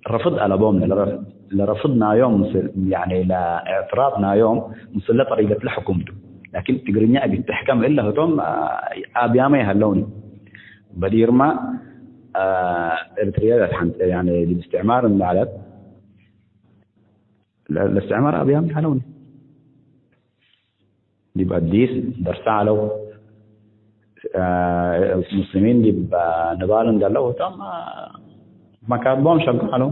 ረፍድ አለቦም፣ ለረ-፣ ለረፍድ ናዮም ምስ-፣ ያኒ ለእዕትራድ ናዮም ምስለ ጠሪቀት ለሕኩም ቱ። ላኪን ትግርኛ እግል ትሕከም እለ ህቶም፣ አ-፣ አብያመ ይሀለውኒ። በዲርማ፣ አ፣ ኤርትርያ ለትሐንተ፣ ያኒ ዲብ እስትዕማር ማለት ለ-፣ ለእስትዕማር አብያም ይሀለውኒ። ዲብ አዲስ ደርሰ ዐለው። አ፣ ሙስሊሚን ዲብ ንባል እንደለው ህቶም፣ አ፣ መካትቦም ሸቁ ዐለው።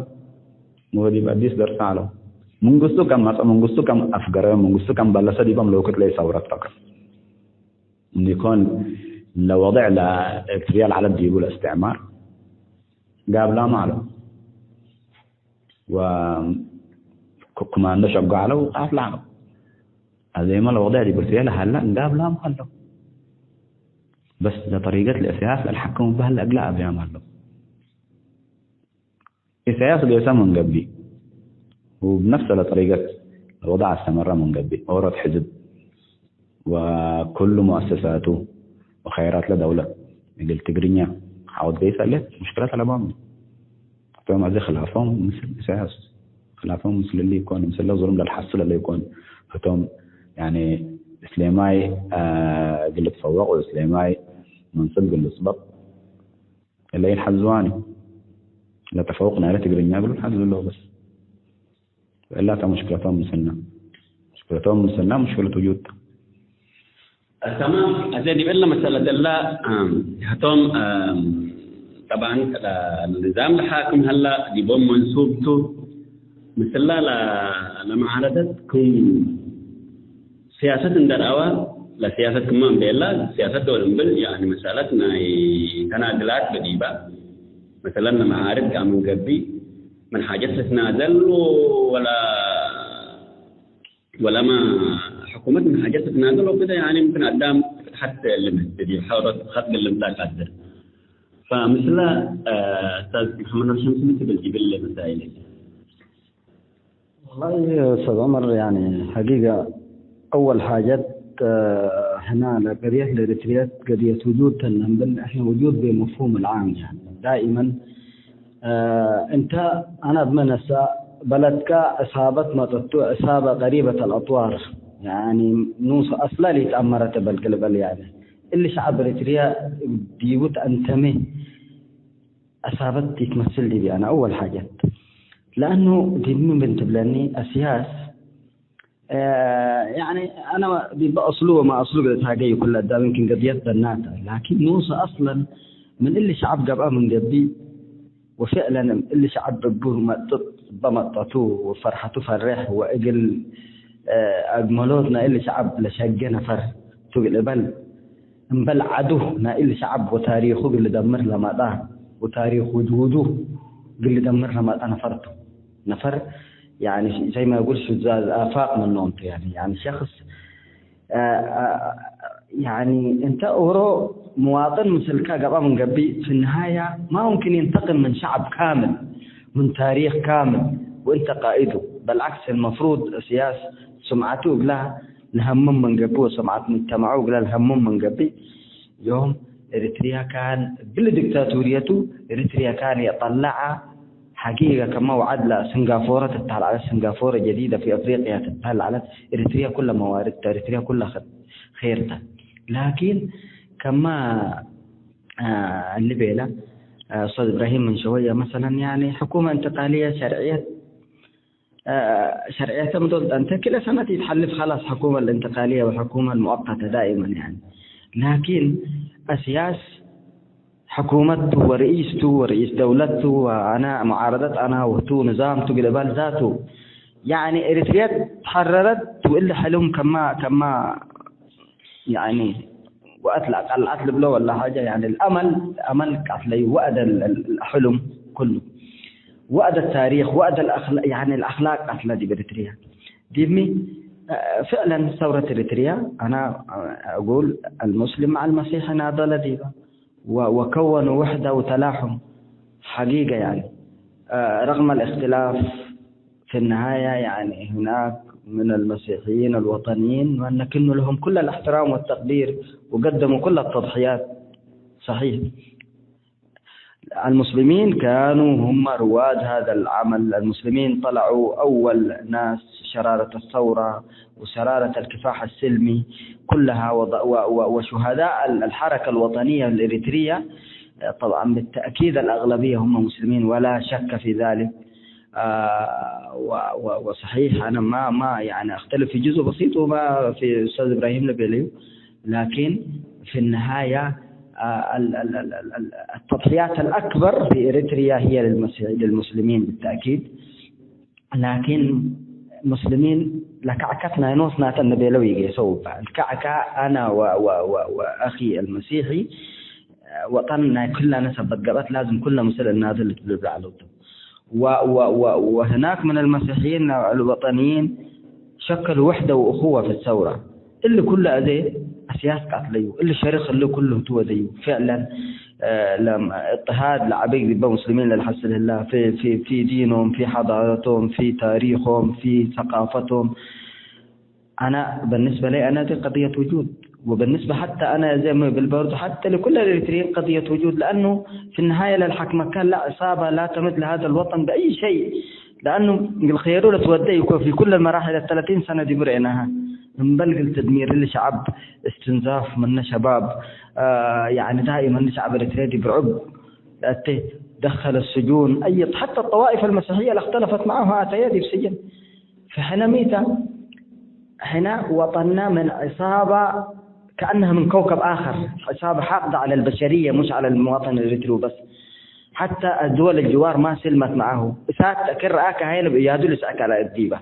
ወዲብ አዲስ ደርሰ ዐለው። መንግስቱ ከም መጸ፣ መንግስቱ ከም አፍገረ፣ መንግስቱ ከም በለሰ ዲቦም ለውክድ ለይ ሰውረት ፈቅር። እንዲኮን ለወضዕ ለኤርትርያ ለዐለት ዲቡ ለእስትዕማር ጋብላም ዐለው። ወ-፣ ኩ-፣ ክማንዶ ሸጎ ዐለው፣ ቃፍላ ዐለው። አዜመ ለወቅደ ዲብ እርትርየ ለሀለ ጋብላም ዐለው። በስ ለጠሪቀት ለእሰያስ ለልሐክም በህለ እግለ አብያም ዐለው። ኢሰያስ ጌሰ ምን ገብእ፣ ወብነፍሰ ለጠሪቀት ለወደ አስተመረ ምን ገብእ፣ ኦሮት ሕዝብ ወኩሉ ሙአሰሳቱ ወኸይራት ለደውለት እግል ትግርኛ ሐወት ገይሰ እለ ሙሽክለት አለባም። ህቶም አዜ ክላፎም ምስል ኢሰያስ፣ ክላፎም ምስል እሊ ኢኮን፣ ምስለ ዙልም ለልሐስል እለ ኢኮን። ህቶም ያኒ እስሌማይ፣ አ፣ እግል ልትፈወቅ ወእስሌማይ መንስብ እግል ልጽበጥ እለ ኢልሐዝዋኒ። ለተፈውቅ ናይለ ትግርኛ እግሉ ልሐዝሉ ለው በስ። ወእላተ ሙሽክለቶም ምስልነ። ሙሽክለቶም ምስልነ ሙሽክለት ውጁድ። ተማም። አዜ ዲብ እለ መሰለት እለ፣ አም፣ ህቶም፣ አም፣ ጠብዓን፣ ለ-፣ ንዛም ለሓክም ሀላ ዲቦም መንሱብ ቱ። ምስላ ለ-፣ ለመዓረደት ክም ሲያሰት እንደ ረአዋ፣ ለሲያሰት ክማ እምቤላ፣ ሲያሰት ዶል እምብል፣ ያኒ መሰለት ናይ ተናግላት በዲባ፣ መሰለን ለመዓርድ ከአምን ገብእ፣ ምን ሓጀት ልትናዘል ወላ፣ ወለማ ሕኩመት ምን ሓጀት ልትናዘል ወክደ፣ ያኒ ምክን አዳም ሐት ልምድ፣ ዲብ ሐውረት ኸጥ ልምጣ ቃድር። ፈምስለ፣ እ፣ ኡስታዝ መሐመድ ኑር ሸምስ ምን ትብል ዲብል መሳይል? والله أستاذ عمر، يعني حقيقة أول حاجة، آه، هنا لقضية الإريتريات قضية وجود تنمبل، إحنا وجود بمفهوم العام، يعني دائما، آه، أنت أنا بمنسى بلدك عصابة ما تطو-، عصابة غريبة الأطوار، يعني نوص أصلا اللي تأمرت بالقلبل، يعني اللي شعب إريتريا ديبوت أنتمي عصابة يتمثل دي، أنا أول حاجة. لأنه دي من بنت بلاني أسياس، آه، يعني أنا ዲበ አስሉ ወማ አስሉ ገለጽ ሀገዩ ኩለ አዳም يمكن قضية በናተ، لكن ኖሰ أصلا ምን እሊ ሸዐብ ገብአ ምን ገብእ፣ وفعلا እሊ ሸዐብ እቡ መጥጥ እበ መጠቱ ወፈርሐቱ ፈሬሕ ወእግል፣ አ፣ አግመሎት ናይ እሊ ሸዐብ ለሸጌ ነፈር ቱ እግል እበል፣ እምበል ዐዱ ናይ እሊ ሸዐብ ወታሪኩ እግል ልደምር ለመጣ ወታሪክ ውጅሁዱ እግል ልደምር ለመጣ ነፈር ቱ። ነፈር يعني زي ما يقول شذاذ آفاق منهم يعني، يعني شخص، آه، آه، يعني أنت ኦሮ مواطن ምስልካ ገብአ ምን ገብእ في النهاية ما ممكن ينتقم من شعب كامل، من تاريخ كامل، وأنت قائده. بالعكس المفروض سياس سمعته እግላ ለሀምም ምን ገብእ ወሰምዐት ሙጅተመዑ እግላ ለሀምም ምን ገብእ፣ ዮም ኤሪትሪያ ካን እብሊ ዲክታቶርየቱ ኤሪትሪያ ካን የጠለዐ ሐቂቀ ከመ ወዐድ ለስንጋፎረ ትትበሀል ዐለት። ስንጋፎረ ጀዲደ ፊ አፍሪቅያ ትትበሀል ዐለት። ኤሪትሪያ ኩለ መዋርድ ተ፣ ኤሪትሪያ ኩለ ኸ-፣ ኸይር ተ። ላኪን ከመ፣ አ፣ እሊ ቤለ፣ አ፣ ኡስታዝ እብራሂም ምን ሸወየ መሰለን፣ ያኒ ሕኩመ እንትቃልየ ሸርዕየት ሸርዕየተ ምዶል ጠንተ ክለ ሰነት ኢትሐልፍ፣ ከላስ ሕኩመ ልእንትቃልየ ወሕኩመ ልሙአቀተ ዳኢመን፣ ያኒ ላኪን አስያስ ሕኩመት ቱ ወርኢስ ቱ ወርኢስ ደውለት ቱ ወአነ ሙዓረደት አነ ወህቱ ንዛም ቱ ግልባል ዛቱ፣ ያኒ ኤሪትርየ ተሐረረት ወእሊ ሕልም ከማ ከማ ያኒ ወአት ለአቀልዐት ልብሎ ወላ ሐጀ፣ ያኒ ለአመል፣ አመል ቀትለዩ ወአደ ል-፣ ል-፣ ሕሉም ኩሉ ወአደ ታሪክ ወአደ ለአክላ-፣ ያኒ ለአክላቅ ቀትለ ዲብ ኤሪትርያ። ዲብሚ፣ አ፣ ፍዕለን ሰውረት ኤሪትርያ፣ አና አጉል አልሙስሊም መዐ አልመሲሒ ናደለ ዲበ ወ-፣ ወከወኑ ውሕደ ወተላሑም ሐቂቀ፣ ያኒ፣ አ፣ ረቅመ ልእክትላፍ፣ في النهاية، يعني، هناك من المسيحيين الوطنيين من نكن لهم كل الاحترام والتقدير، وقدموا كل التضحيات. صحيح. المسلمين كانوا هم رواد هذا العمل. المسلمين طلعوا أول ناس شرارة الثورة وشرارة الكفاح السلمي كلها، وض-، و-، و-، وشهداء ال-، الحركة الوطنية الإريترية، طبعًا بالتأكيد الأغلبية هم مسلمين ولا شك في ذلك. آه، و-، و-، وصحيح، أنا ما، ما يعني أختلف في جزء بسيط وما في أستاذ إبراهيم لبيليو، لكن في النهاية، آه، ال-، ال-، ال-، ال-، ال-، التضحيات الأكبر في إريتريا هي للمسيح-، للمسلمين بالتأكيد. لكن مسلمين ለካዕከት ናይ ኖስናተ እንቤለው ይጌሰው እባ። ልካዕከ አና ወ-፣ ወ-፣ ወ-፣ ወአኺ አልመሲሒ ወጠን ናይ ክላነ ሰበት ገብአት ላዝም ኩለ ምስል እናድል ልትብል ብለዕ ለውቱ። و-، و-، و-، وهناك من المسيحيين الوطنيين شكلوا وحدة وأخوة في الثورة. እሊ ኩሉ አዜ አስያስ ቀትለዩ፣ እሊ ሸሪክ እሊ ኩሉ ህቱ ወደዩ። ፍዕለን፣ አ፣ ለም-፣ እጥሃድ ለዐበይ ዲበ ሙስሊሚን ለልሐስል ህላ፣ ፊ፣ ፊ፣ ፊ ዲኖም፣ ፊ ሐዳረቶም፣ ፊ ታሪኮም፣ ፊ ሰቃፈቶም፣ አነ በንስበ ለይ አነ ዲ ቀድየት ውጁድ፣ ወበንስበ ሐተ አነ እዜ ሚ እብል በርዱ ሐተ ለኩለ ኤሪትርይን ቀድየት ውጁድ፣ ለአኑ ፊ ነሃየ ለልሐክመከ ላ ዕሳበ ላ ተምት ለሀዘ ልወጠን በአይ ሸይ፣ ለአኑ እግል ኸይሩ ለትወደዩ እኮ ፊ ኩለ መራሕል ተለቲን ሰነ ዲቡ ረኤናሀ። እምበል እግል ተድሚር እሊ ሸዐብ እስትንዛፍ ምነ ሸባብ፣ አ፣ ያኒ ዳኢመን ሸዐብ ኤሪትርየ ዲብ ርዑብ ለአቴ፣ ደኸለ ስጁን፣ አየት ሐተ ጠዋኢፍ አልመሲሕየ ለእክተለፈት መዐሁ አተየ ዲብ ስጅን። فحنا ميتة، حنا وطننا من عصابة كأنها من كوكب آخر، عصابة حاقدة على البشرية مش على المواطن الإريتري وبس. حتى الدول الجوار ما سلمت معه. እሳት ተክር ረአከ ሀይል ብእያዱ ልስዐክ አለአት ዲበ።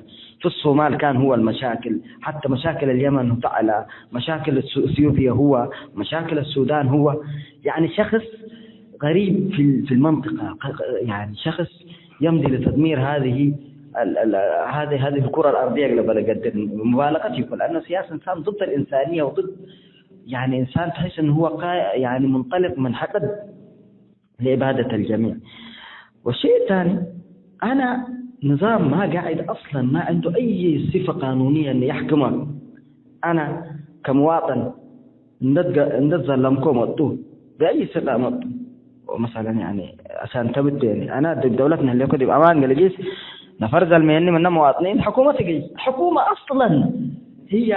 في الصومال كان هو المشاكل، حتى مشاكل اليمن تعالى، مشاكل الس-، إثيوبيا هو، مشاكل السودان هو. يعني شخص غريب في ال-، في المنطقة، ق-، ق-، يعني شخص يمضي لتدمير هذه ال-، ال-، هذه، هذه الكرة الأرضية እግለ በለ ገድር ሙባለቀት ይኩን፣ لأنه سياسة إنسان ضد الإنسانية وضد، يعني إنسان تحس إنه هو قا-، يعني منطلق من حقد لإبادة الجميع. والشيء الثاني، أنا نظام ما قاعد أصلًا، ما عنده أي صفة قانونية إنه يحكمك. أنا كمواطن، እንደ ትገ-፣ እንደ ትዘለምኮ መጡ፣ በአይ ስቃ መጡ። ወመሰለን፣ ያኒ፣ አሳን ተብት፣ ያኒ፣ አና ዲብ ደውለት ነህሌኮ ዲብ አማን ገልጊስ ነፈር ዘልሜኒ ምነ መዋጥኒን ሕኩመት እግል። ሕኩመ አስለን ህያ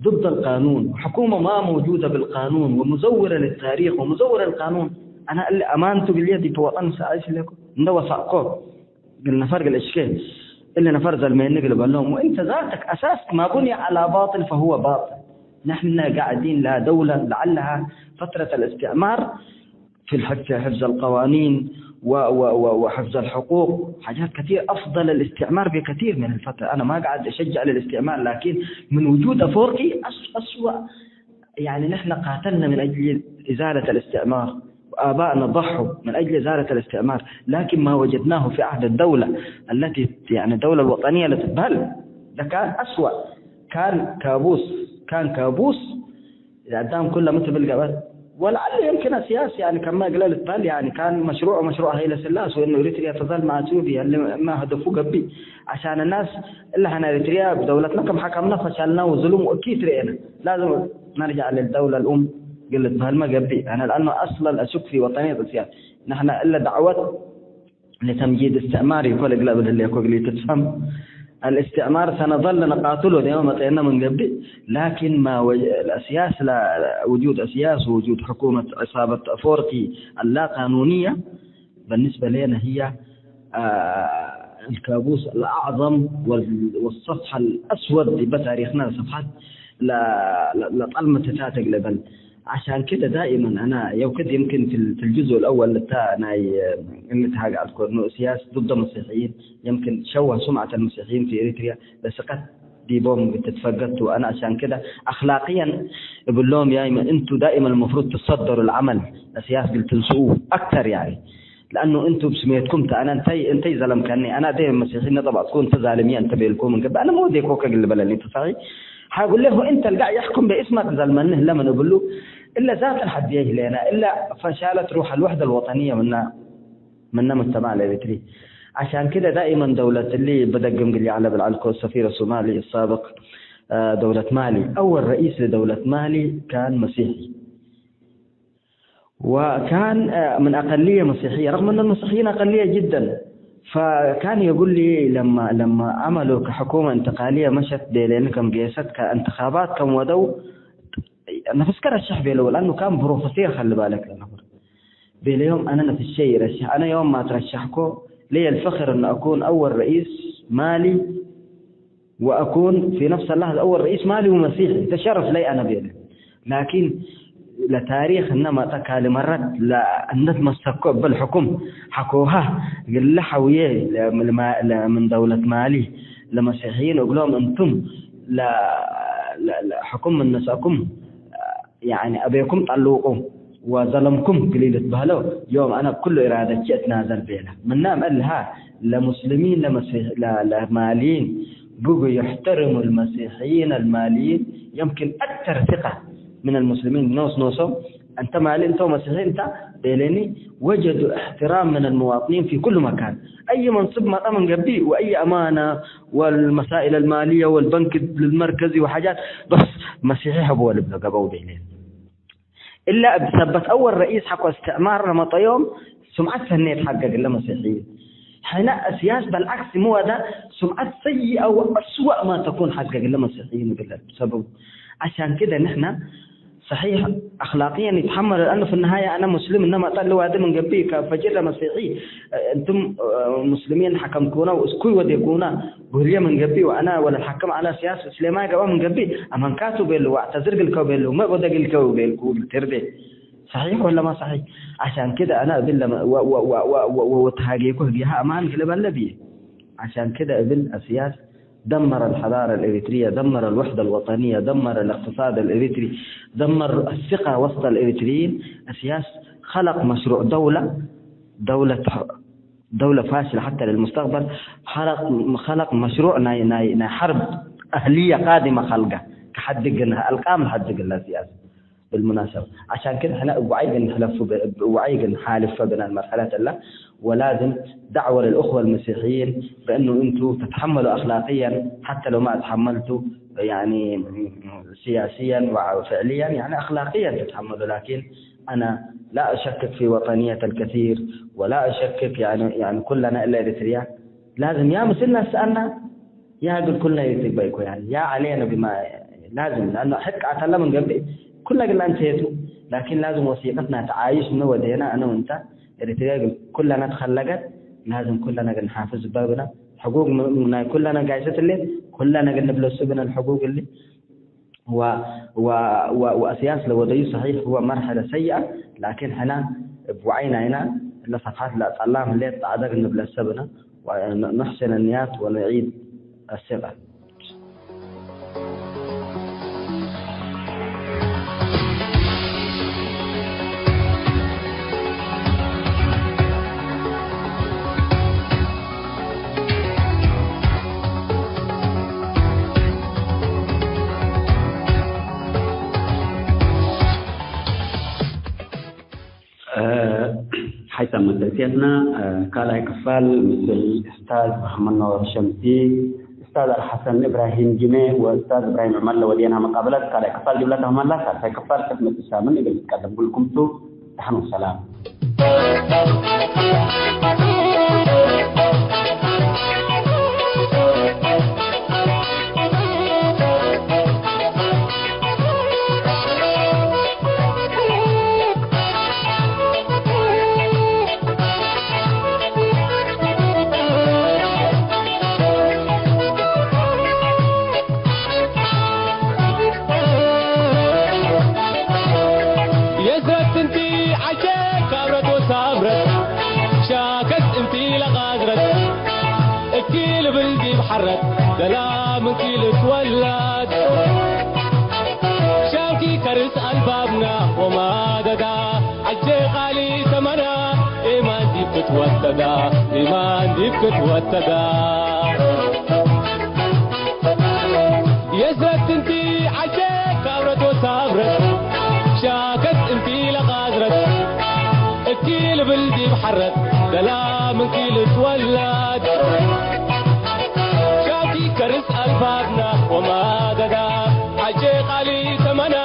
ضد القانون، وحكومة ما موجودة بالقانون، ومزورة للتاريخ، ومزورة للقانون. አና እሊ አማንቱ ግልየ ዲብ ወጠን ሰአይስ ሌኮ፣ እንደ ወሳቅኮ። እግል ነፈር እግል እሽኬ፣ እሊ ነፈር ዘልሜኒ እግል በሎም፣ ወእንተ ዛተክ አሳስክ ማ ቡንየ ዐላ ባጥል ፈሁወ ባጥል። ነሕነ ጋዕዲን ላ ደውለ ለዐለሃ ፈትረት አልእስትዕማር ፊ ልሕፍዘ፣ ሕፍዘ አልቀዋኒን ወ-፣ ወ-፣ ወ-፣ ወሕፍዘ አልሕቁቅ፣ ሓጃት ከቲር አፍደል አልእስትዕማር ፊ ከቲር ምን አልፈትረ። አነ ማ ጋዕድ እሸጅዕ ለልእስትዕማር፣ ላኪን ምን ውጁድ አፈወርቂ አስ-፣ አስወእ ያኒ፣ ንሕነ ቃተልና ምን አጅሊ ኢዛለት አልእስትዕማር፣ ወአባእና ضحوا من أجل إزالة الاستعمار، لكن ما وجدناه في عهد الدولة التي، يعني، الدولة الوطنية ለትትበሀል፣ ለካን አስወእ፣ ካን ካቡስ፣ ካን ካቡስ ለአዳም ኩለ ምን ትብል ገበት። ወለዐለ የምክን አስያስ፣ ያኒ፣ ከመ እግለ ልትበሀል፣ ያኒ፣ ካን መሽሩዕ፣ መሽሩዕ ሀይለ ስላስ ወእኑ ኤሪትርያ ተዛል መ አትዩብ፣ ያለ እመ ሀደፉ ገብእ። አሻን እናስ እለ ሐና ኤሪትርያ ብደውለትነ ከም ሐከምነ ፈሸልነ ወዝሉም ወእኪት ርኤነ። ላዝም ነርጀዕ ለልደውለ ልኡም እግል ልትበሀልመ ገብእ። አነ ለአነ አስለን አሹክ ፊ ወጠንየት እስያስ። ነሕነ እለ ደዕወት ለተምጂድ እስትዕማር ኢኮን እግለ እብል ህሌኮ እግል ኢትትፈም። አልእስትዕማር ሰነዘል ለነቃትሎ ዴመ መጽአነ ምን ገብእ። ላኪን ማ ወጅ-፣ አስያስ ላ-፣ ውጁድ አስያስ ወውጁድ ሕኩመት ዐሳበት አፈወርቂ አላ ቃኑንየ። بالنسبة لنا هي، آه، الكابوس الأعظم وال-، والصفحة الأسود ዲበ ታሪክና፣ ሰፍሐት ለ-፣ ለ-፣ ለጠልመት እታት እግል እበል። عشان كده دائمًا أنا يوكد يمكن في ال-، في الجزء الأول እተ ናይ፣ እ፣ እንትሃግ አትኮር ኑ እስያስ ضد مسيحيين، يمكن شوه سمعة المسيحيين في إريتريا ለስቀት ዲቦም ትትፈገቱ። አነ አሻን ክደ አክላቅየን እብሎም ያይመ እንቱ ዳኢመን المفروض ትሰደሩ ለዐመል ለስያስ ግል ትንስኡ አክተር ያኒ። ለአኑ እንቱ ብስሜትኩም ተ አነ እንተይ፣ እንተይ ዘለምከኒ፣ አነ አደይ መሲሒ ነጠባጥኩ እንተ ዛልምየ እንተ ቤልኩ ምን ገብእ አነ ሞዴኮከ ግል በለኒ ቱ ሰሒ። ሐጉሌሁ እንተ ልጋዕ የሕኩም በእስመክ ዘልመኒ ህለ ምን እብሉ እለ ዛተን ሐድየ ህሌነ እለ ፈሻለት ሩሕ አልወሕደ አልወጠንየ ምነ ምነ ሙጅተማዕ ለኤሪትሪ። عشان كده دائمًا ደውለት እሊ በደግም ግል ዐለ ብልዓልኮ ሰፊር ሶማሊ السابق، አ፣ ደውለት ማሊ፣ አወል ረኢስ ለደውለት ማሊ ካን መሲሒ ወካን፣ አ፣ ምን አቀልየ መሲሕየ፣ ረግም እነ መሲሕይን አቀልየ ጅደን። ፈካን የጉል ሊ ለማ፣ ለማ ዐመሉ ከሕኩመ እንትቃልየ መሸት ቤሌኒ ከም ጌሰት ከእንትኻባት ከም ወደው ነፍስከ ረሽሕ ቤለው፣ ለአኑ ካን ፕሮፌሴር ኸሊ ባለክ ለነፈር። ቤለዮም፣ አነ ነፍሴ ኢረሽሕ። አነ ዮም ማ ትረሸሕኮ፣ ለየ ልፈክር እነ አኩን አወል ረኢስ ማሊ ወአኩን ፊ ነፍስ ለሐዘ አወል ረኢስ ማሊ ወመሲሒ፣ ተሸርፍ ለይ አነ ቤለ። ላኪን ለታሪክ እነ መጠ ካሊ መረት ለእነ ትመሰኮ እበ ልሕኩም ሐኮሃ እግለ ሐውዬ ለምልማ-፣ ለምን ደውለት ማሊ ለመሲሕይን እግሎም እንቱም ለ-፣ ለ-፣ ለሕኩም ምን ነስአኩም ያኒ አቤኩም ጠሉቁ ወዘለምኩም ግሊ ልትበህለው፣ ዮም አነ ብኩሉ ኢራደቼ እትናዘል ቤለ። ምናም እልሃ ለሙስሊሚን ለመሲሕ-፣ ለ-፣ ለማሊይን ብጉ ይሕተርሙ ልመሲሕይን አልማሊይን የምክን አክተር ሲቀ ምን አልሙስሊሚን ኖስ ኖሶም እንተ ማሊ እንተ ወመሲሒ እንተ ቤሌኒ ወጀዱ እሕትራም ምን አልሙዋጥኒን ፊ ኩሉ መካን። አይ መንስብ መጠ ምን ገብእ ወአይ አማና ወልመሳኢል አልማሊየ ወልበንክ ልልመርከዚ ወሓጃት በስ መሲሒ ሀብወ ልብሎ ገብአው ቤሌኒ። እለ እብ ሰበት አወል ረኢስ ሐቆ እስትዕማር ለመጠዮም ሱምዐት ሰኔት ሐገ እግለ መሲሕይን። ሕነ እስያስ በልዐክስ ምወዳ ሱምዐት ሰይአ ወአስወእ ማ ተኩን ሐገ እግለ መሲሕይን እግለ ሰበቡ። አሻን ክደ ንሕነ ሰሒሕ አክላቅየን ይትሐመል ለአኑ ፊ ነሃየ አነ ሙስሊም እነ መጠን ልዋዲ ምን ገብእ ከፈጅር ለመሲሒ እንቱም ሙስሊሚን ሐከምኩነ ወእስኩይ ወዴኩነ። ጉህልየ ምን ገብእ ወአነ ወለልሐክም ዐለ ስያስ እስሌማይ ገብአ ምን ገብእ አመንካቱ ቤሉ ወአዕተዝር ግልከው ቤሉ መ ወደ ግልከው ቤልኩ እግል ትርዴ። ሰሒሕ ወለ ማ ሰሒሕ? አሻን ክደ አነ እብል ለመ-፣ ወ-፣ ወ-፣ ወተሃጌኩ ህግያሃ አማን ግለ በለ ብዬ። አሻን ክደ እብል እስያስ ደመረ አልሐዳረ አልኤሪትርየ፣ ደመረ አልወሕደ አልወጠንየ፣ ደመረ አልእቅትሳድ አልኤሪትሪ፣ ደመረ አስሲቀ ወስጠ አልኤሪትርይን። እስያስ ኸለቅ መሽሩዕ ደውለ፣ ደውለት ደውለ ፋሽለ ሐተ ለልሙስተቅበል ኸለቅ፣ ኸለቅ መሽሩዕ ናይ፣ ናይ፣ ናይ ሐርብ አህልየ ቃድመ ኸልቀ ከሐድግ እንሃ አልቃም ለሐድግ ለስያስ። بالمناسبة. عشان كده احنا اوعي نحلف ب-، اوعي نحالف بنا المرحلة لا، ولازم دعوة للأخوة المسيحيين بأنه انتوا تتحملوا أخلاقيا حتى لو ما اتحملتوا، يعني، سياسيا وفعليا، يعني أخلاقيا تتحملوا. لكن أنا لا أشكك في وطنية الكثير، ولا أشكك، يعني، يعني كلنا إلا إريتريا لازم يا مسلنا سألنا يا قل كلنا يتبعكو، يعني، يا علينا بما لازم، لأنه حق أتلا من قبل كلنا قلنا انتهيتو، لكن لازم وثيقتنا تعايش من ودينا أنا وأنت. إريتريا قل كلنا تخلقت، لازم كلنا قل نحافظ بابنا حقوق م-، من كلنا قايسة اللي كلنا قل نبلس بنا الحقوق اللي و-، و-، و-، وأسياس لوديو صحيح هو مرحلة سيئة، لكن حنا بوعينا هنا لصفحات لا تعلم اللي تعدق نبلس بنا ونحسن النيات ونعيد الثقة. እ፣ ሓይሳም መተንስያትና፣ እ፣ ካልኣይ ክፋል ምስል እስታዝ መሐመድ ኖር ሸምሲ፣ እስታዝ አልሐሰን እብራሂም ጅሜ ወእስታዝ እብራሂም ዑመር ለወዴና መቃበለት ካልኣይ ክፋል ጅብለት አህመላ፣ ሳልሳይ ክፋል ቅድመ ሳምን እግል ትቀደም ብልኩም ቱ። ደሐን ወሰላም። የስረት እንቲ ዐሼ ካብረት ወሳምረት፣ ሻከት እንቲ ለቃዝረት፣ እኪ ልብል ዲብ ሐረት፣ ሰላም እንኪ ልትወለድ። ሻምኪ ከርስ አልባብና ወማደዳ፣ ዐጄ ቃሊ ተመና፣ ኤማን ዲብ ክትወተዳ፣ ኤማን ዲብ ክትወተዳ። የስረት እንቲ ዐሼ ካብረት ወሳብረት፣ ሻከት እንቲ ለቃዝረት፣ እኪ ልብል ዲብ ሐረት፣ ሰላም እንኪ ልትወለድ። ሻምኪ ከርስ አልባብና ወማደዳ፣ ዐጄ ቃሊ ተመና፣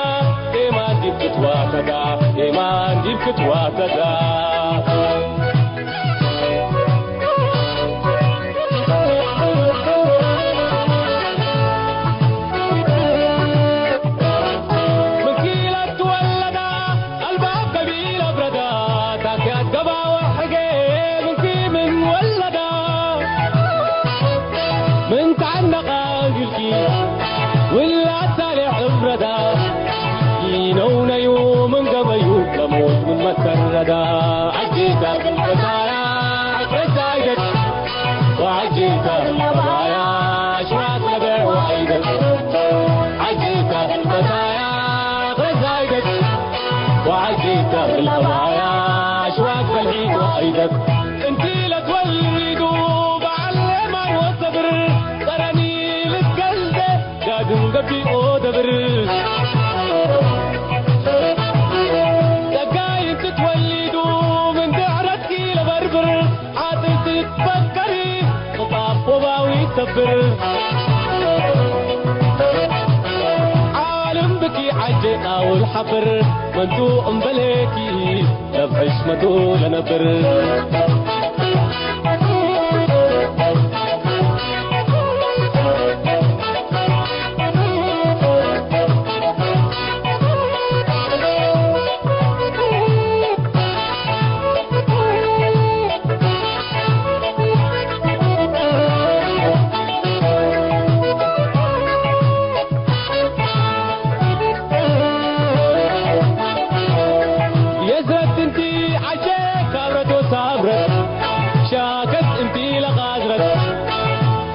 ኤማን ዲብ ክትዋተዳ፣ ኤማን ዲብ ክትዋተዳ። ምን ኪለት ትወለዳ፣ አልባብ ገቢል አብረዳ፣ ታክያት ገባ ወሕጌ ምንኪ ምን ወለዳ። ምን ተዐነቃ እግልኪ ውላድ ሳሌሕ እብረዳ፣ ኢነውነዩ ምን ገበዩ ለሞት ምን መሰረዳ። ዐጂታ ብልበታያ ረዛይደት ወዐጂታ ብልበታያ አሽዋት ለበ ወዐይደት። ዐጂታ ብልበታያ ረዛይደት ወዐጂታ ብልበታያ አሽዋት በልዒት ወዐይደት። እንቲ ለትወሊዱ በዐል ኤማን ወሰብር፣ ጸረኒ ልትገልደ ጋድም ገቢኦ ደብር። ጸጋይ እንቲ ትወሊዱ ምን ድሕረትኪ ለበርብር፣ ዓጥል ትትፈከሪ ክጣፍ ወባዊ ተብር። ዓልም ብኪ ዐጄ ቃውል ሐብር፣ መንቱ እምበሌኪ ለብ ሕሽመቱ ለነብር። የስረት እንቲ ዐሼ ካብረት ወሳብረት፣ ሻከት እንቲ ለቃዝረት፣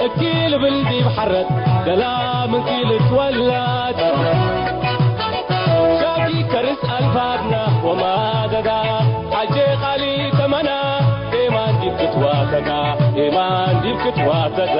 እኪ ልብል ዲብ ሐረት፣ ሰላም እንኪ ልትወለድ። ሻኪ ከርስ አልባብና ወማደዳ፣ ዐጄ ቃሊ ተመና፣ ኤማን ዲብ ክትዋተዳ፣ ኤማን ዲብ ክትዋተዳ።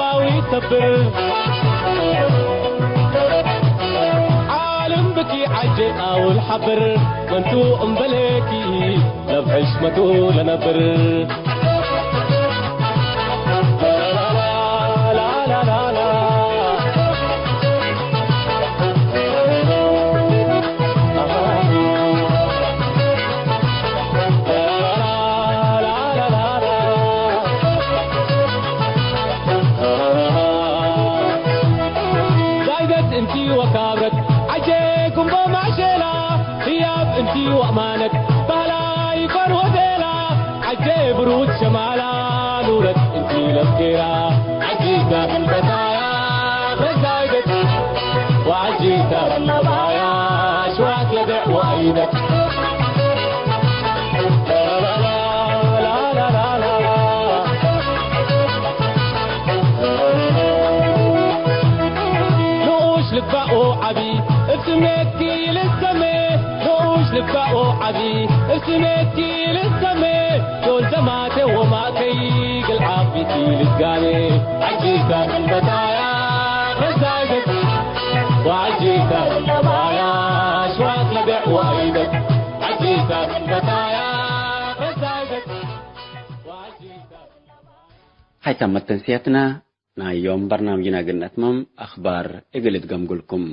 አው ይሰብር ዓለም ብኪ ዐጀ አውል ሐብር መንቱ እምበለኪ ለብሕሽ መቱ ለነብር። ዛይደት እንቲ ወካብረት ዐጄ ጉንቦ ማዕሼላ ህያብ እንቲ ወአማነት ባህላይ ፈርሆ ቤላ ዐጄ ብሩት ሸማላ ኑረት እንቲ ለፍጌራ ዐጂብታ እንበታያ በዛይደት ወዐጂብታ ለባያ ሽዋት ለደዕ ወአይነት። ንኡሽ ልባኦ ዐቢ እብ ስሜትኪ ልሰሜ፣ ንኡሽ ልባኦ ዐቢ እብ ስሜትኪ ልሰሜ፣ ዶል ዘማቴ ወማእከይ ግል ዓቢቲ ልትጋኔ። ዐጂብታ እንበታያ በዛይደት ወዐጂብታ ለባያ ሽዋት ለደዕ ወአይነት። ሐይታም መተንስያትና ናይ ዮም በርናምጅና እግል ነትመም፣ አኽባር እግል እትገምጉልኩም።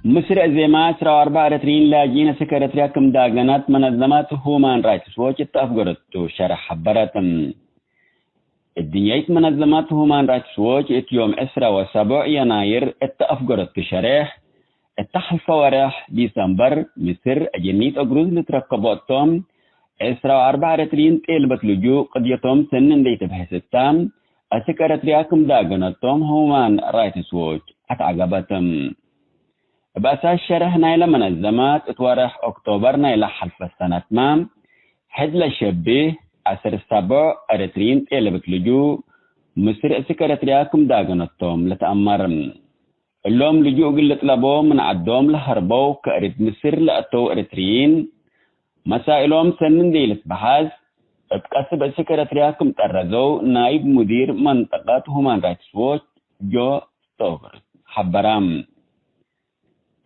ምስር እዜማ ዕስራ ወአርበዕ ኤረትርዪን ላጅኢን አስክ ኤረትርያ ክም ዳገናት መነዘማት ሁማን ራይትስ ዎች እት አፍገረቱ ሸርሕ ሐበረት። እድንያይት መነዘማት ሁማን ራይትስ ዎች እት ዮም ዕስራ ወሰቡዕ የናይር እት አፍገረቱ ሸርሕ፣ እተ ሐልፈ ወርሕ ዲሰምበር፣ ምስር አጀኒት እግሩዝ ልትረከቦ እቶም፣ ዕስራ ወአርበዕ ኤረትርዪን ጤልበት ልጁእ ቅድየቶም ሰኒ እንዴ ትብሕስ እታ፣ አስክ ኤረትርያ ክም ዳገነቶም ሁማን ራይትስ ዎች አትዐገበት። እብ አሳስ ሸርሕ ናይለ መነዘማት፣ እት ወርሕ ኦክቶበር ናይለ ሐልፈ ሰነትመ፣ ሕድ ለሸቢህ ዐስር ሰቦዕ ኤረትርዪን ጤልበት ልጁእ፣ ምስር አስክ ኤረትርያ ክም ዳገነቶም ልትአመር። እሎም ልጁእ እግል ልጥለቦ ምን ዐዶም ለሀርበው ከእሪት ምስር ለአተው ኤረትርዪን፣ መሳኢሎም ሰኒ እንዴ ልትበሐዝ፣ እብ ቀስብ አስክ ኤረትርያ ክም ጠረዘው ናይብ ሙዲር መንጠቀት ሁማን ራይትስ ዎች ጆ ስቶቨርት ሐበረ።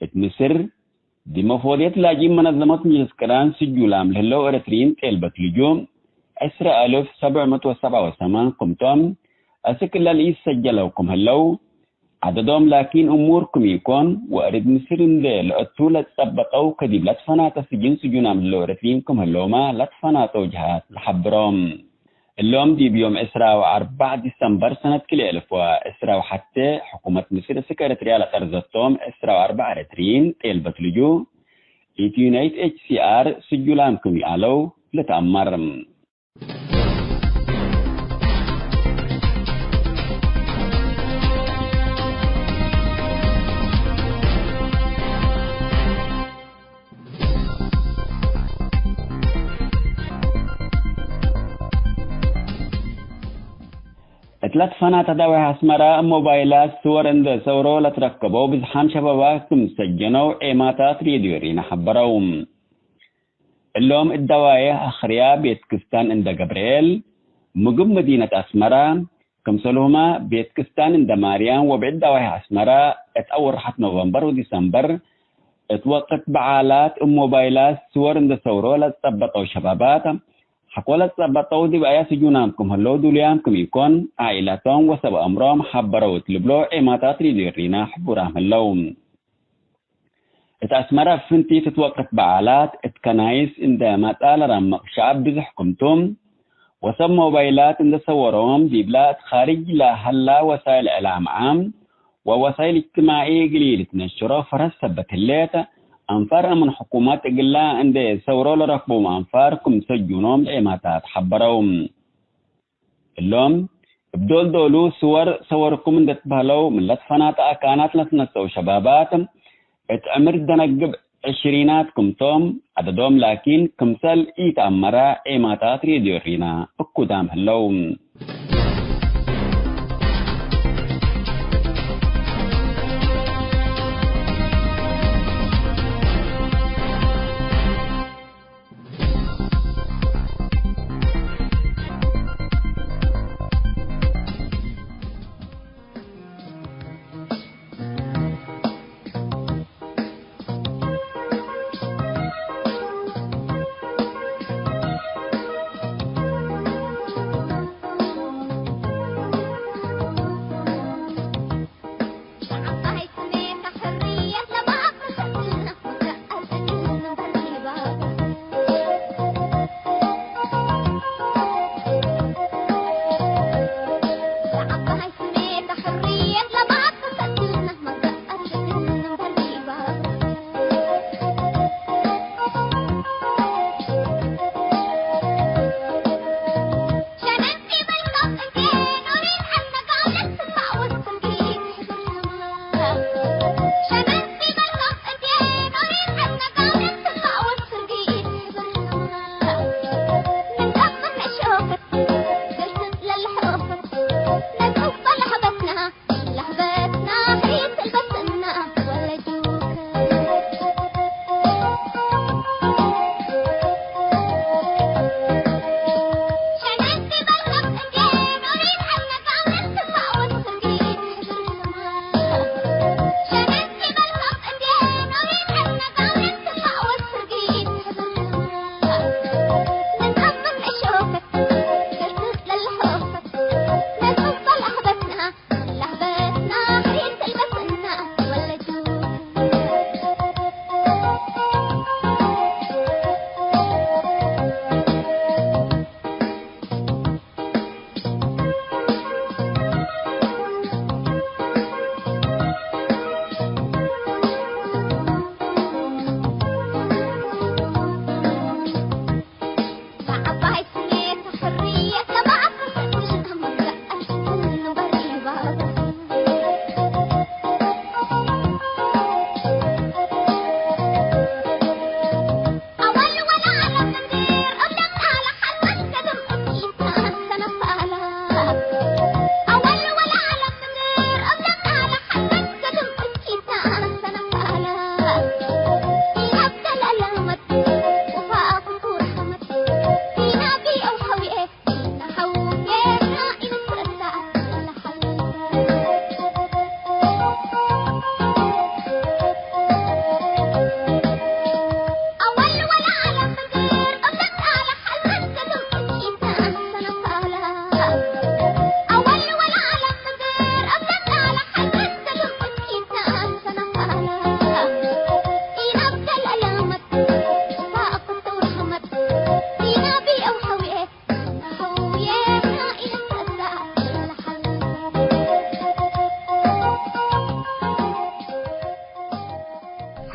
እት ምስር፣ ዲመ ፎድየት ላጅኢን መነዘመት ምጅልስ ቅራን ስጁላም ለህለው ኤረትርዪን ጤልበት ልጁእ፣ ዕስረ አልፍ ሰብዕ ምእት ወሰብዓ ወሰማን ክምቶም፣ አስክ እለ ለኢሰጀለው ክም ህለው፣ ዐደዶም ላኪን እሙር ክም ኢኮን፣ ወእሪት ምስር እንዴ ለአቱ ለትጸበጠው ከዲብ ለትፈናተ ስጅን ስጁናም ህለው ኤረትርዪን ክም ህለውመ ለትፈናተው ጀሃት ለሐብሮም። እሎም ዲብ ዮም ዕስራ ወአርበዕ ዲሰምበር ሰነት ክልኤ አልፍ ወዕስራ ወሐቴ፣ ሕኩመት ምስር አስክ ኤረትርያ ለጠርዘቶም ዕስራ ወአርበዕ ኤረትርዪን ጤልበት ልጁእ፣ እት ዩ ኤን ኤች ሲ አር ስጁላም ክም ይአለው ልትአመር። እት ለትፈናተ ዳዌሕ አስመረ፣ ሞባይላት ስወር እንዴ ሰውሮ ለትረከበው ብዝሓም ሸባባት ክም ሰጀነው ዔማታት ሬድዮ ሪና ሐበረው። እሎም እት ደዋዬሕ አክርያ ቤት ክስታን እንደ ገብርኤል፣ ምግብ መዲነት አስመራ፣ ክምሰልሁመ ቤት ክስታን እንደ ማርያም ወብዕድ ደዋዬሕ አስመራ፣ እት አወርሐት ኖቨምበር ወዲሰምበር፣ እት ወቅት በዓላት እብ ሞባይላት ስወር እንደ ሰውሮ ለትጸበጠው ሸባባት፣ ሐቆ ለትጸበጠው ዲብ አያ ስጁናም ክም ህለው ዱሉያም ክም ኢኮን፣ ዓኢላቶም ወሰብ አምሮም ሐበረው እት ልብሎ ዔማታት ሬድዮ ሪና ሕቡራም ህለው። እት አስመረ እብ ፍንቲት እት ወቅት በዓላት፣ እት ከናይስ እንደ መጽአ ለረምቅ ሸዐብ ብዝሕ ክምቱ፣ ወሰብ ሞባይላት እንደ ሰወሮም፣ ዲብላ እት ካርጅ ለሀላ ወሳይል እዕላም ዓም ወወሳይል እጅትማዒ እግል ኢልትነሽሮ ፈረስ ሰበት ህሌት፣ አንፋር እምን ሕኩመት እግላ እንደ ሰውሮ ለረክቦም አንፋር ክም ሰጁኖም ዔማታት ሐበረው። እሎም፣ እብ ዶል ዶሉ ስወር ሰወርኩም እንዴ ትበህለው፣ ምን ለትፈናተ አካናት ለትነሰው ሸባባት፣ እት ዕምር ደነግብ ዕሽሪናት ክምቶም፣ ዐደዶም ላኪን ክምሰል ኢተአመረ ዔማታት ሬድዮ ሪና እኩዳም ህለው።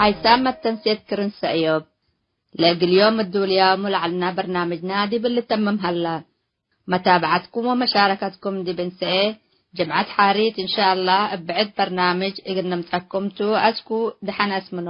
ሓይሳም መተንሴት ክርን ሰእዮብ። ለእግል ዮም እዱልያሙ ለዐልና በርናምጅና ዲብ ልተምም ሀላ። መታብዐትኩም ወመሻረከትኩም ዲብ እንሰኤ፣ ጅምዐት ሓሪት እንሻአላህ እብ ብዕድ በርናምጅ እግል ንምጸኩም ቱ። አስኩ ደሐን አስምኖ።